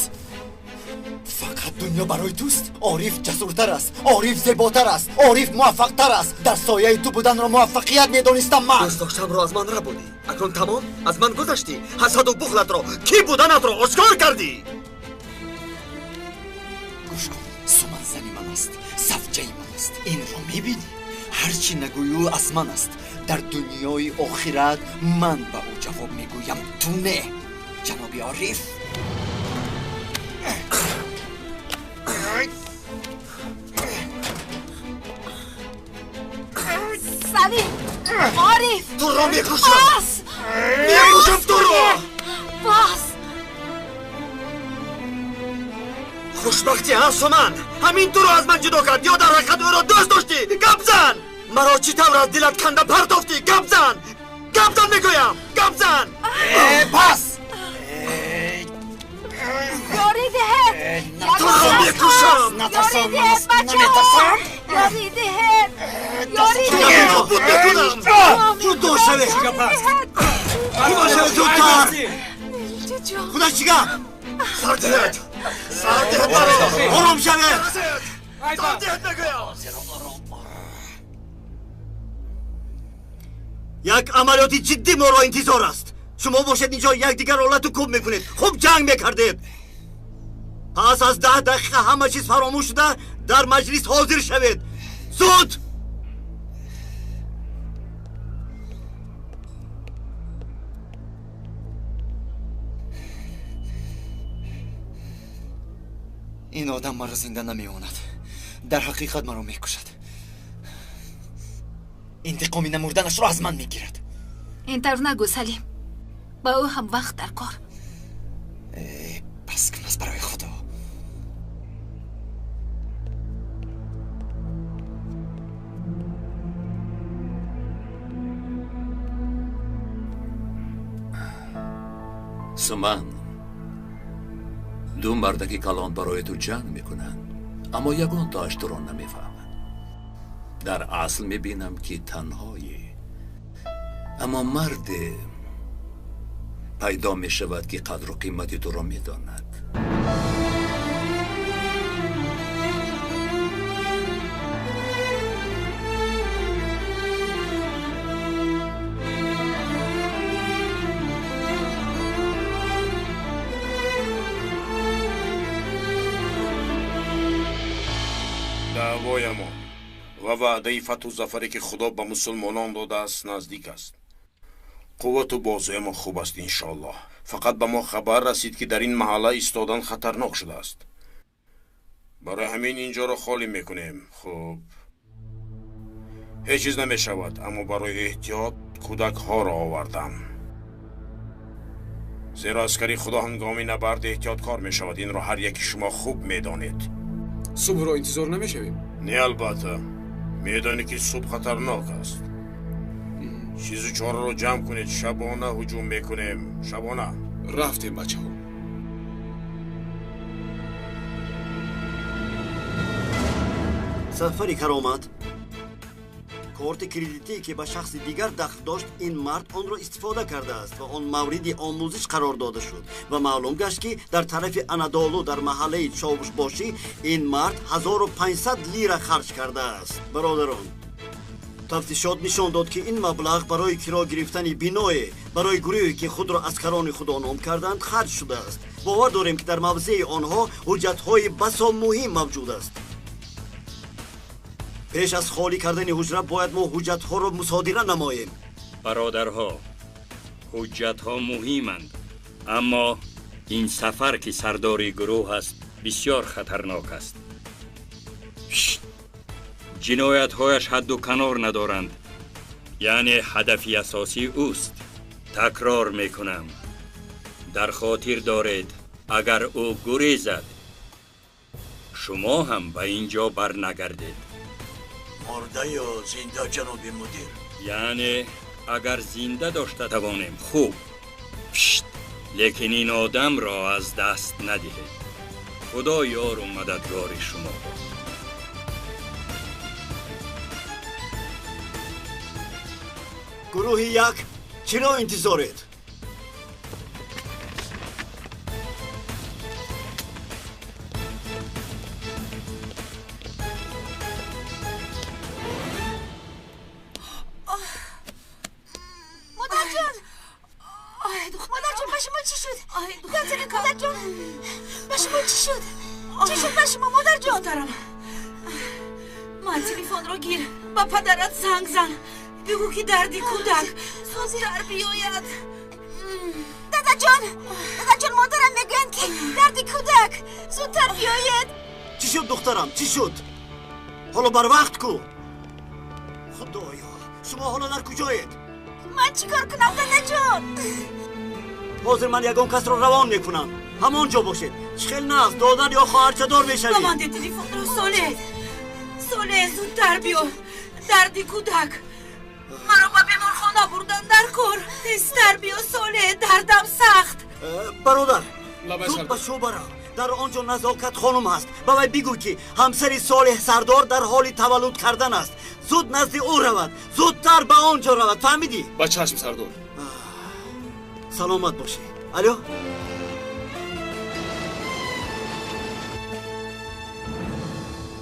Фақат дунё барои туст. Ориф ҷасуртар аст, Ориф зеботар аст, Ориф муваффақтар аст. Дар сояи ту буданро муваффақият медонистам ман. Дӯст доштамро аз ман рабудӣ. Акнун тамом, аз ман гузаштӣ. Ҳасаду бухлатро, кӣ буданатро ошкор кардӣ. Гӯш кун, Суман зани ман аст, завҷаи ман аст. Инро мебинӣ? Ҳарчи нагӯӣ, ӯ аз ман аст. Дар дунёи охират ман ба ӯ ҷавоб мегӯям, ту не, ҷаноби Ориф. Салим! Ориф! Туро мекушам! Бас! Мекушам туро! Бас! Хушбахтӣ, ҳа, Суман? Ҳамин туро аз ман ҷудо кард ё дар ҳақиқат ӯро дӯст доштӣ? Гап зан! Маро чӣ тавр аз дилат канда партофтӣ? Гап зан! Гап зан мегӯям! Гап зан! Э, бас! Ёрӣ диҳед! Туро мекушам! Натарсон, наметарсам! Ёрӣ диҳед! Ёрӣ диҳед! Нобуд мекунам! Ҷудо шавед! Ҷудо шавед зудтар! Худо чӣ гап? Сар диҳед! Сар диҳед маро! Ором шавед! Сар диҳед мегӯям! Як амалиёти ҷиддӣ моро интизор аст. Шумо бошед инҷо якдигарро лату кӯб мекунед. Хуб ҷанг мекардед. Пас аз 10 дақиқа ҳама чиз фаромӯш шуда, дар маҷлис ҳозир шавед. Зуд! Ин одам маро зинда намемонад. Дар ҳақиқат маро мекушад. Интиқоми намурданашро аз ман мегирад. Ин тавр нагӯ, Салим. Ба ӯ ҳам вақт дар кор. Э, бас кун аз барои Худо. Суман, ду мардаки калон барои ту ҷанг мекунанд, аммо ягонтоаш туро намефаҳмад. Дар асл мебинам, ки танҳоӣ. Аммо марде пайдо мешавад, ки қадру қимати туро медонад. Даъвоямон ва ваъдаи фатҳу зафаре, ки Худо ба мусулмонон додааст, наздик аст. Қуввату бозуямон хуб аст, иншоаллоҳ. Фақат ба мо хабар расид, ки дар ин маҳалла истодан хатарнок шудааст. Барои ҳамин ин ҷоро холӣ мекунем. Хуб, ҳеҷ чиз намешавад, аммо барои эҳтиёт кӯдакҳоро овардам. Зеро аскари Худо ҳангоми набард эҳтиёткор мешавад. Инро ҳар яки шумо хуб медонед. Субҳро интизор намешавем? Не, албатта. Медонӣ ки субҳ хатарнок аст. Чизу чораро ҷамъ кунед, шабона ҳуҷум мекунем. Шабона. Рафтем, бачаҳо. Сафари Каромат корти кредитие ки ба шахси дигар дахл дошт, ин мард онро истифода кардааст ва он мавриди омӯзиш қарор дода шуд ва маълум гашт, ки дар тарафи Анадолу дар маҳаллаи Човушбошӣ ин мард 1500 лира харҷ кардааст. Бародарон, тафтишот нишон дод, ки ин маблағ барои киро гирифтани биное барои гурӯҳе, ки худро аскарони худо ном карданд, харҷ шудааст. Бовар дорем, ки дар мавзеи онҳо ҳуҷҷатҳои басо муҳим мавҷуд аст. Пеш аз холӣ кардани ҳуҷра бояд мо ҳуҷҷатҳоро мусодира намоем. Бародарҳо, ҳуҷҷатҳо муҳиманд, аммо ин сафар, ки сардори гурӯҳ аст, бисёр хатарнок аст. Ҷиноятҳояш ҳадду канор надоранд, яъне ҳадафи асосӣ ӯст. Такрор мекунам, дар хотир доред, агар ӯ гурезад, шумо ҳам ба ин ҷо барнагардед. Мурда ё зинда, ҷаноби мудир? Яъне агар зинда дошта тавонем, хуб. Лекин ин одамро аз даст надиҳед. Худо ёру мададгори шумо бод. Гурӯҳи як, чиро интизоред? Модарҷон, ба шумо чӣ шуд? Модарҷон, ба шумо чӣ шуд? Чӣ шуд ба шумо, модарҷон? Духтарам, ман телефонро гир, ба падарат занг зан. Бигӯ, ки дарди кӯдак зудтар биёяд. Дадаҷон, дадаҷон, модарам мегӯянд, ки дарди кӯдак зудтар биёяд. Чӣ шуд, духтарам, чӣ шуд? Ҳоло барвақт ку. Худоё, шумо ҳоло дар куҷоед? Ман чӣ кор кунам, дадаҷон? Ҳозир ман ягон касро равон мекунам. Ҳамон ҷо бошед. Чӣ хел наст, додар ё хоҳарчадор мешавӣ. Ба ман де телефонро, Солеҳ. Солеҳ, зудтар биё. Дарди кӯдак. Маро ба беморхона бурдан дар кор. Тезтар биё, Солеҳ, дардам сахт. Бародар, зуд ба шӯъба рав. Дар он ҷо Назокат хонум ҳаст. Ба вай бигӯ, ки ҳамсари Солеҳ сардор дар ҳоли таваллуд кардан аст. Зуд назди ӯ равад. Зудтар ба он ҷо равад. Фаҳмидӣ? Ба чашм, сардор. Саломат бошӣ. Алё?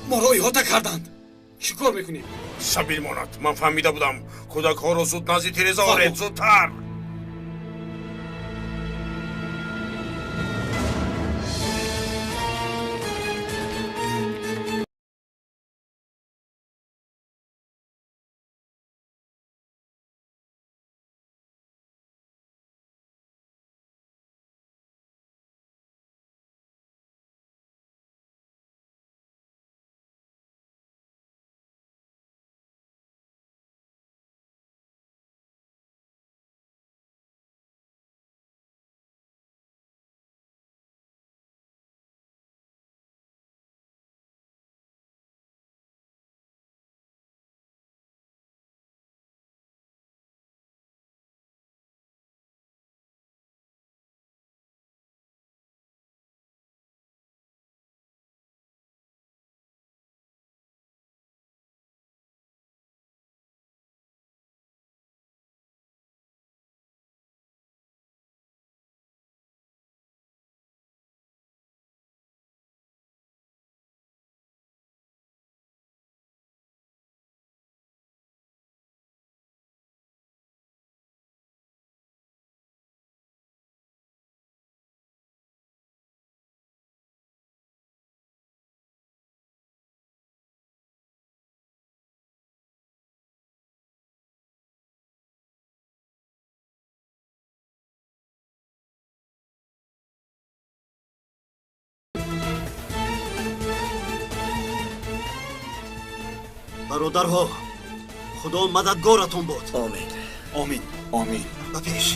Моро иҳота карданд. Чӣ кор мекунем? Сабил монад. Ман фаҳмида будам. Кӯдакҳоро зуд назди тиреза оред, зудтар. Бародарҳо, Худо мададгоратон бод. Омин. Омин. Омин. Ба пеш.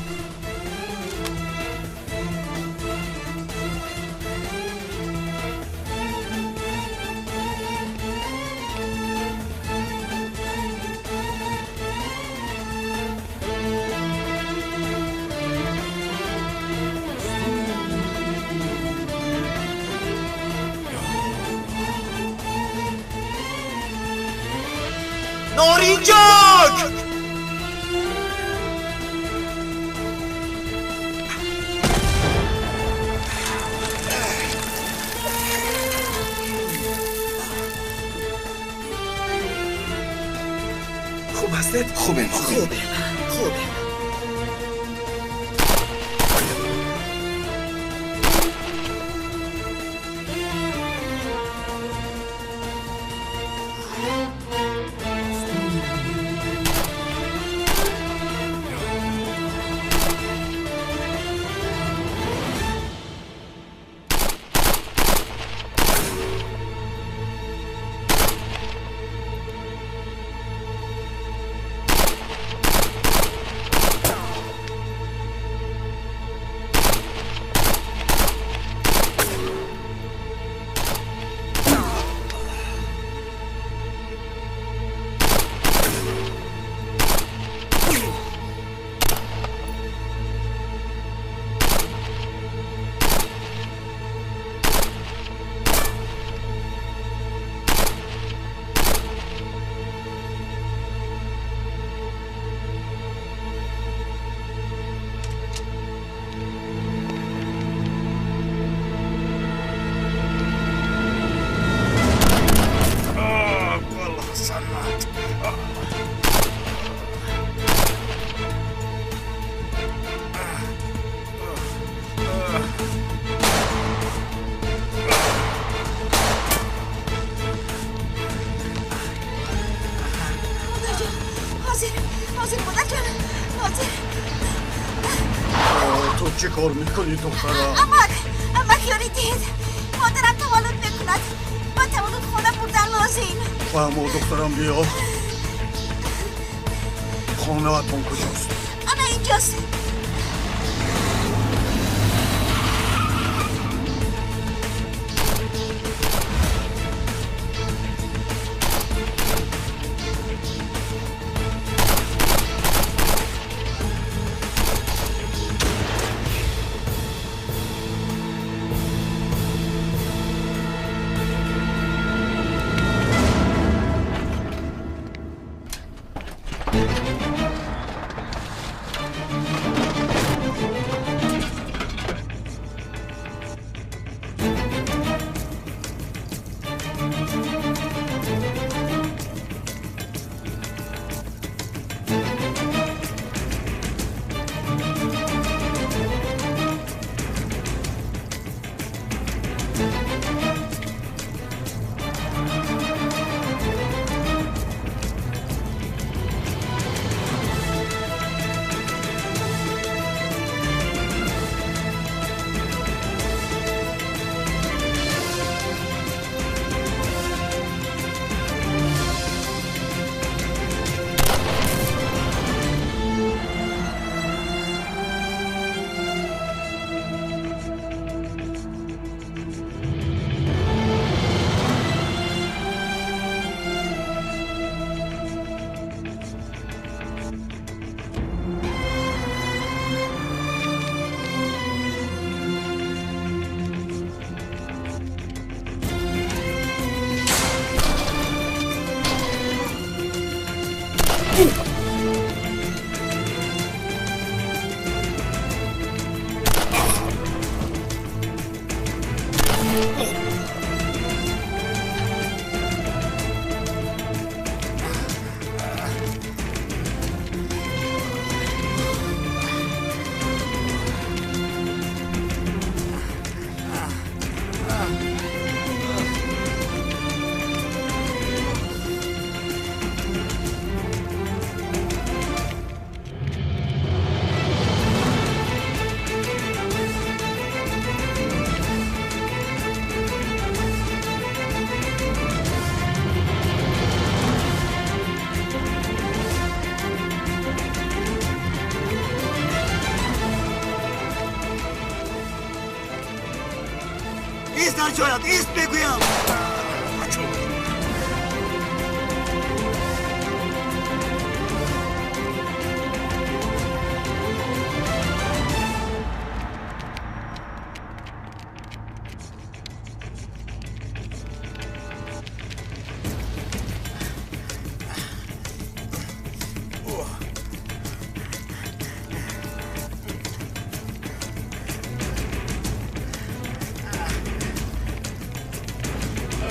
Норинҷак! Хуб ҳастед? Хубем, хубем, хубем. Чӣ кор мекунӣ, духтарам? Амак, амак, ёрӣ диҳед. Модарам таваллуд мекунад. Ба таваллудхона бурдан лозим. Фаҳмо, духтарам, биё. Хонаатон куҷост? Ана инҷост. Ист дар ҷоят, ист мегӯям.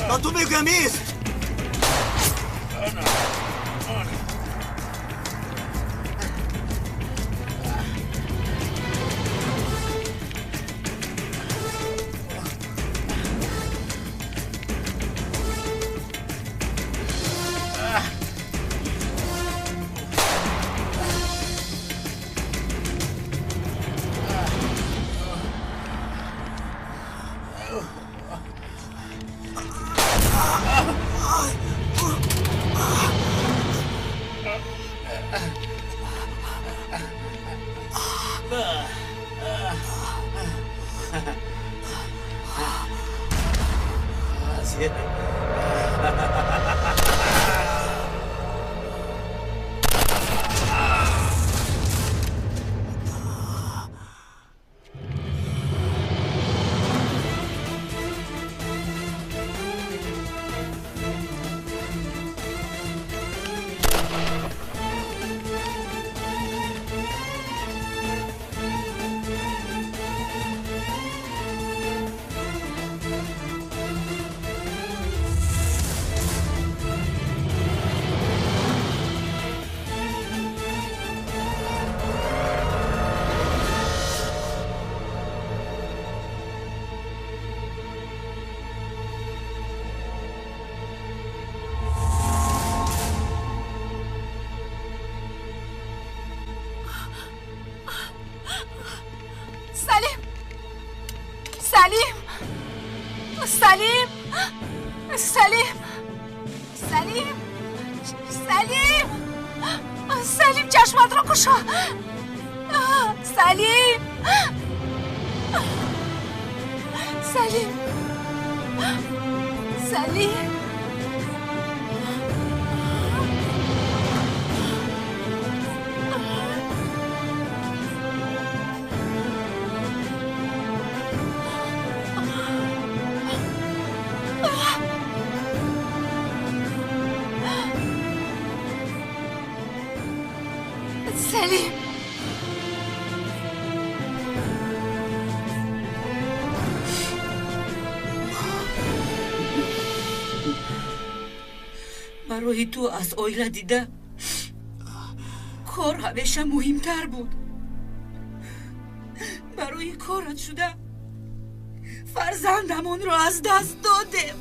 Ба ту мегӯям, ист! Салим! Салим! Салим! Салим! Салим! Салим, чашматро кушо! Салим! Салим! Салим! Салим! Барои ту аз оила дида кор ҳамеша муҳимтар буд. Барои корат шуда фарзандамонро аз даст додем.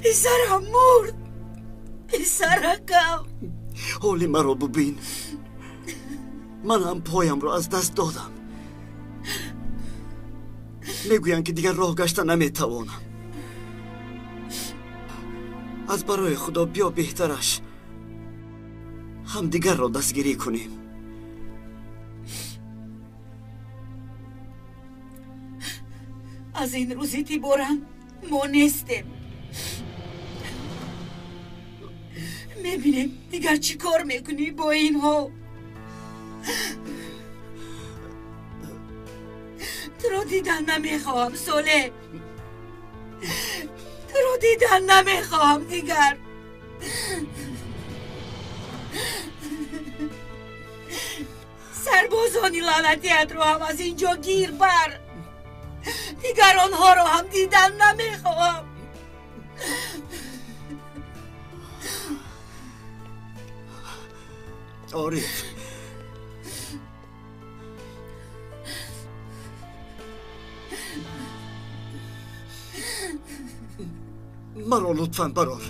Писарам мурд, писаракам. Ҳоли маро бубин. Ман ҳам поямро аз даст додам. Мегӯянд, ки дигар роҳ гашта наметавонам. Аз барои Худо биё беҳтараш ҳамдигарро дастгирӣ кунем. Аз ин рӯз эътиборан мо нестем. Мебинем дигар чӣ кор мекунӣ бо ин ҳол. Туро дидан намехоҳам, Соле. Туро дидан намехоҳам дигар. Сарбозони лаънатиятро ҳам аз ин ҷо гир бар. Дигар онҳоро ҳам дидан намехоҳам. Ориф, маро лутфан барор.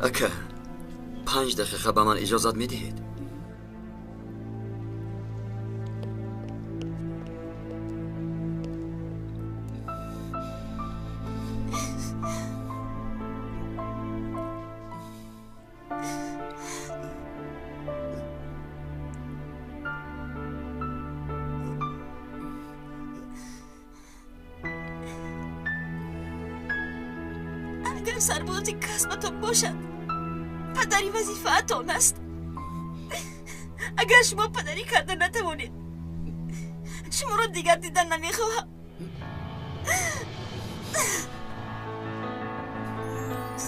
Ака, 5 дақиқа ба ман иҷозат медиҳед? сарбози касбатон бошад, падари вазифаатон аст. Агар шумо падарӣ карда натавонед, шуморо дигар дидан намехоҳам.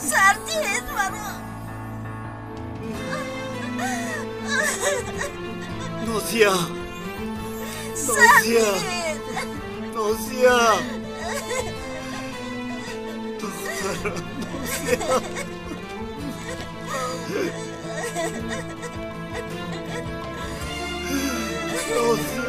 Сардиҳед маро. Нозия, Нозия, Нозия, духтарам, Нозия. Нозия.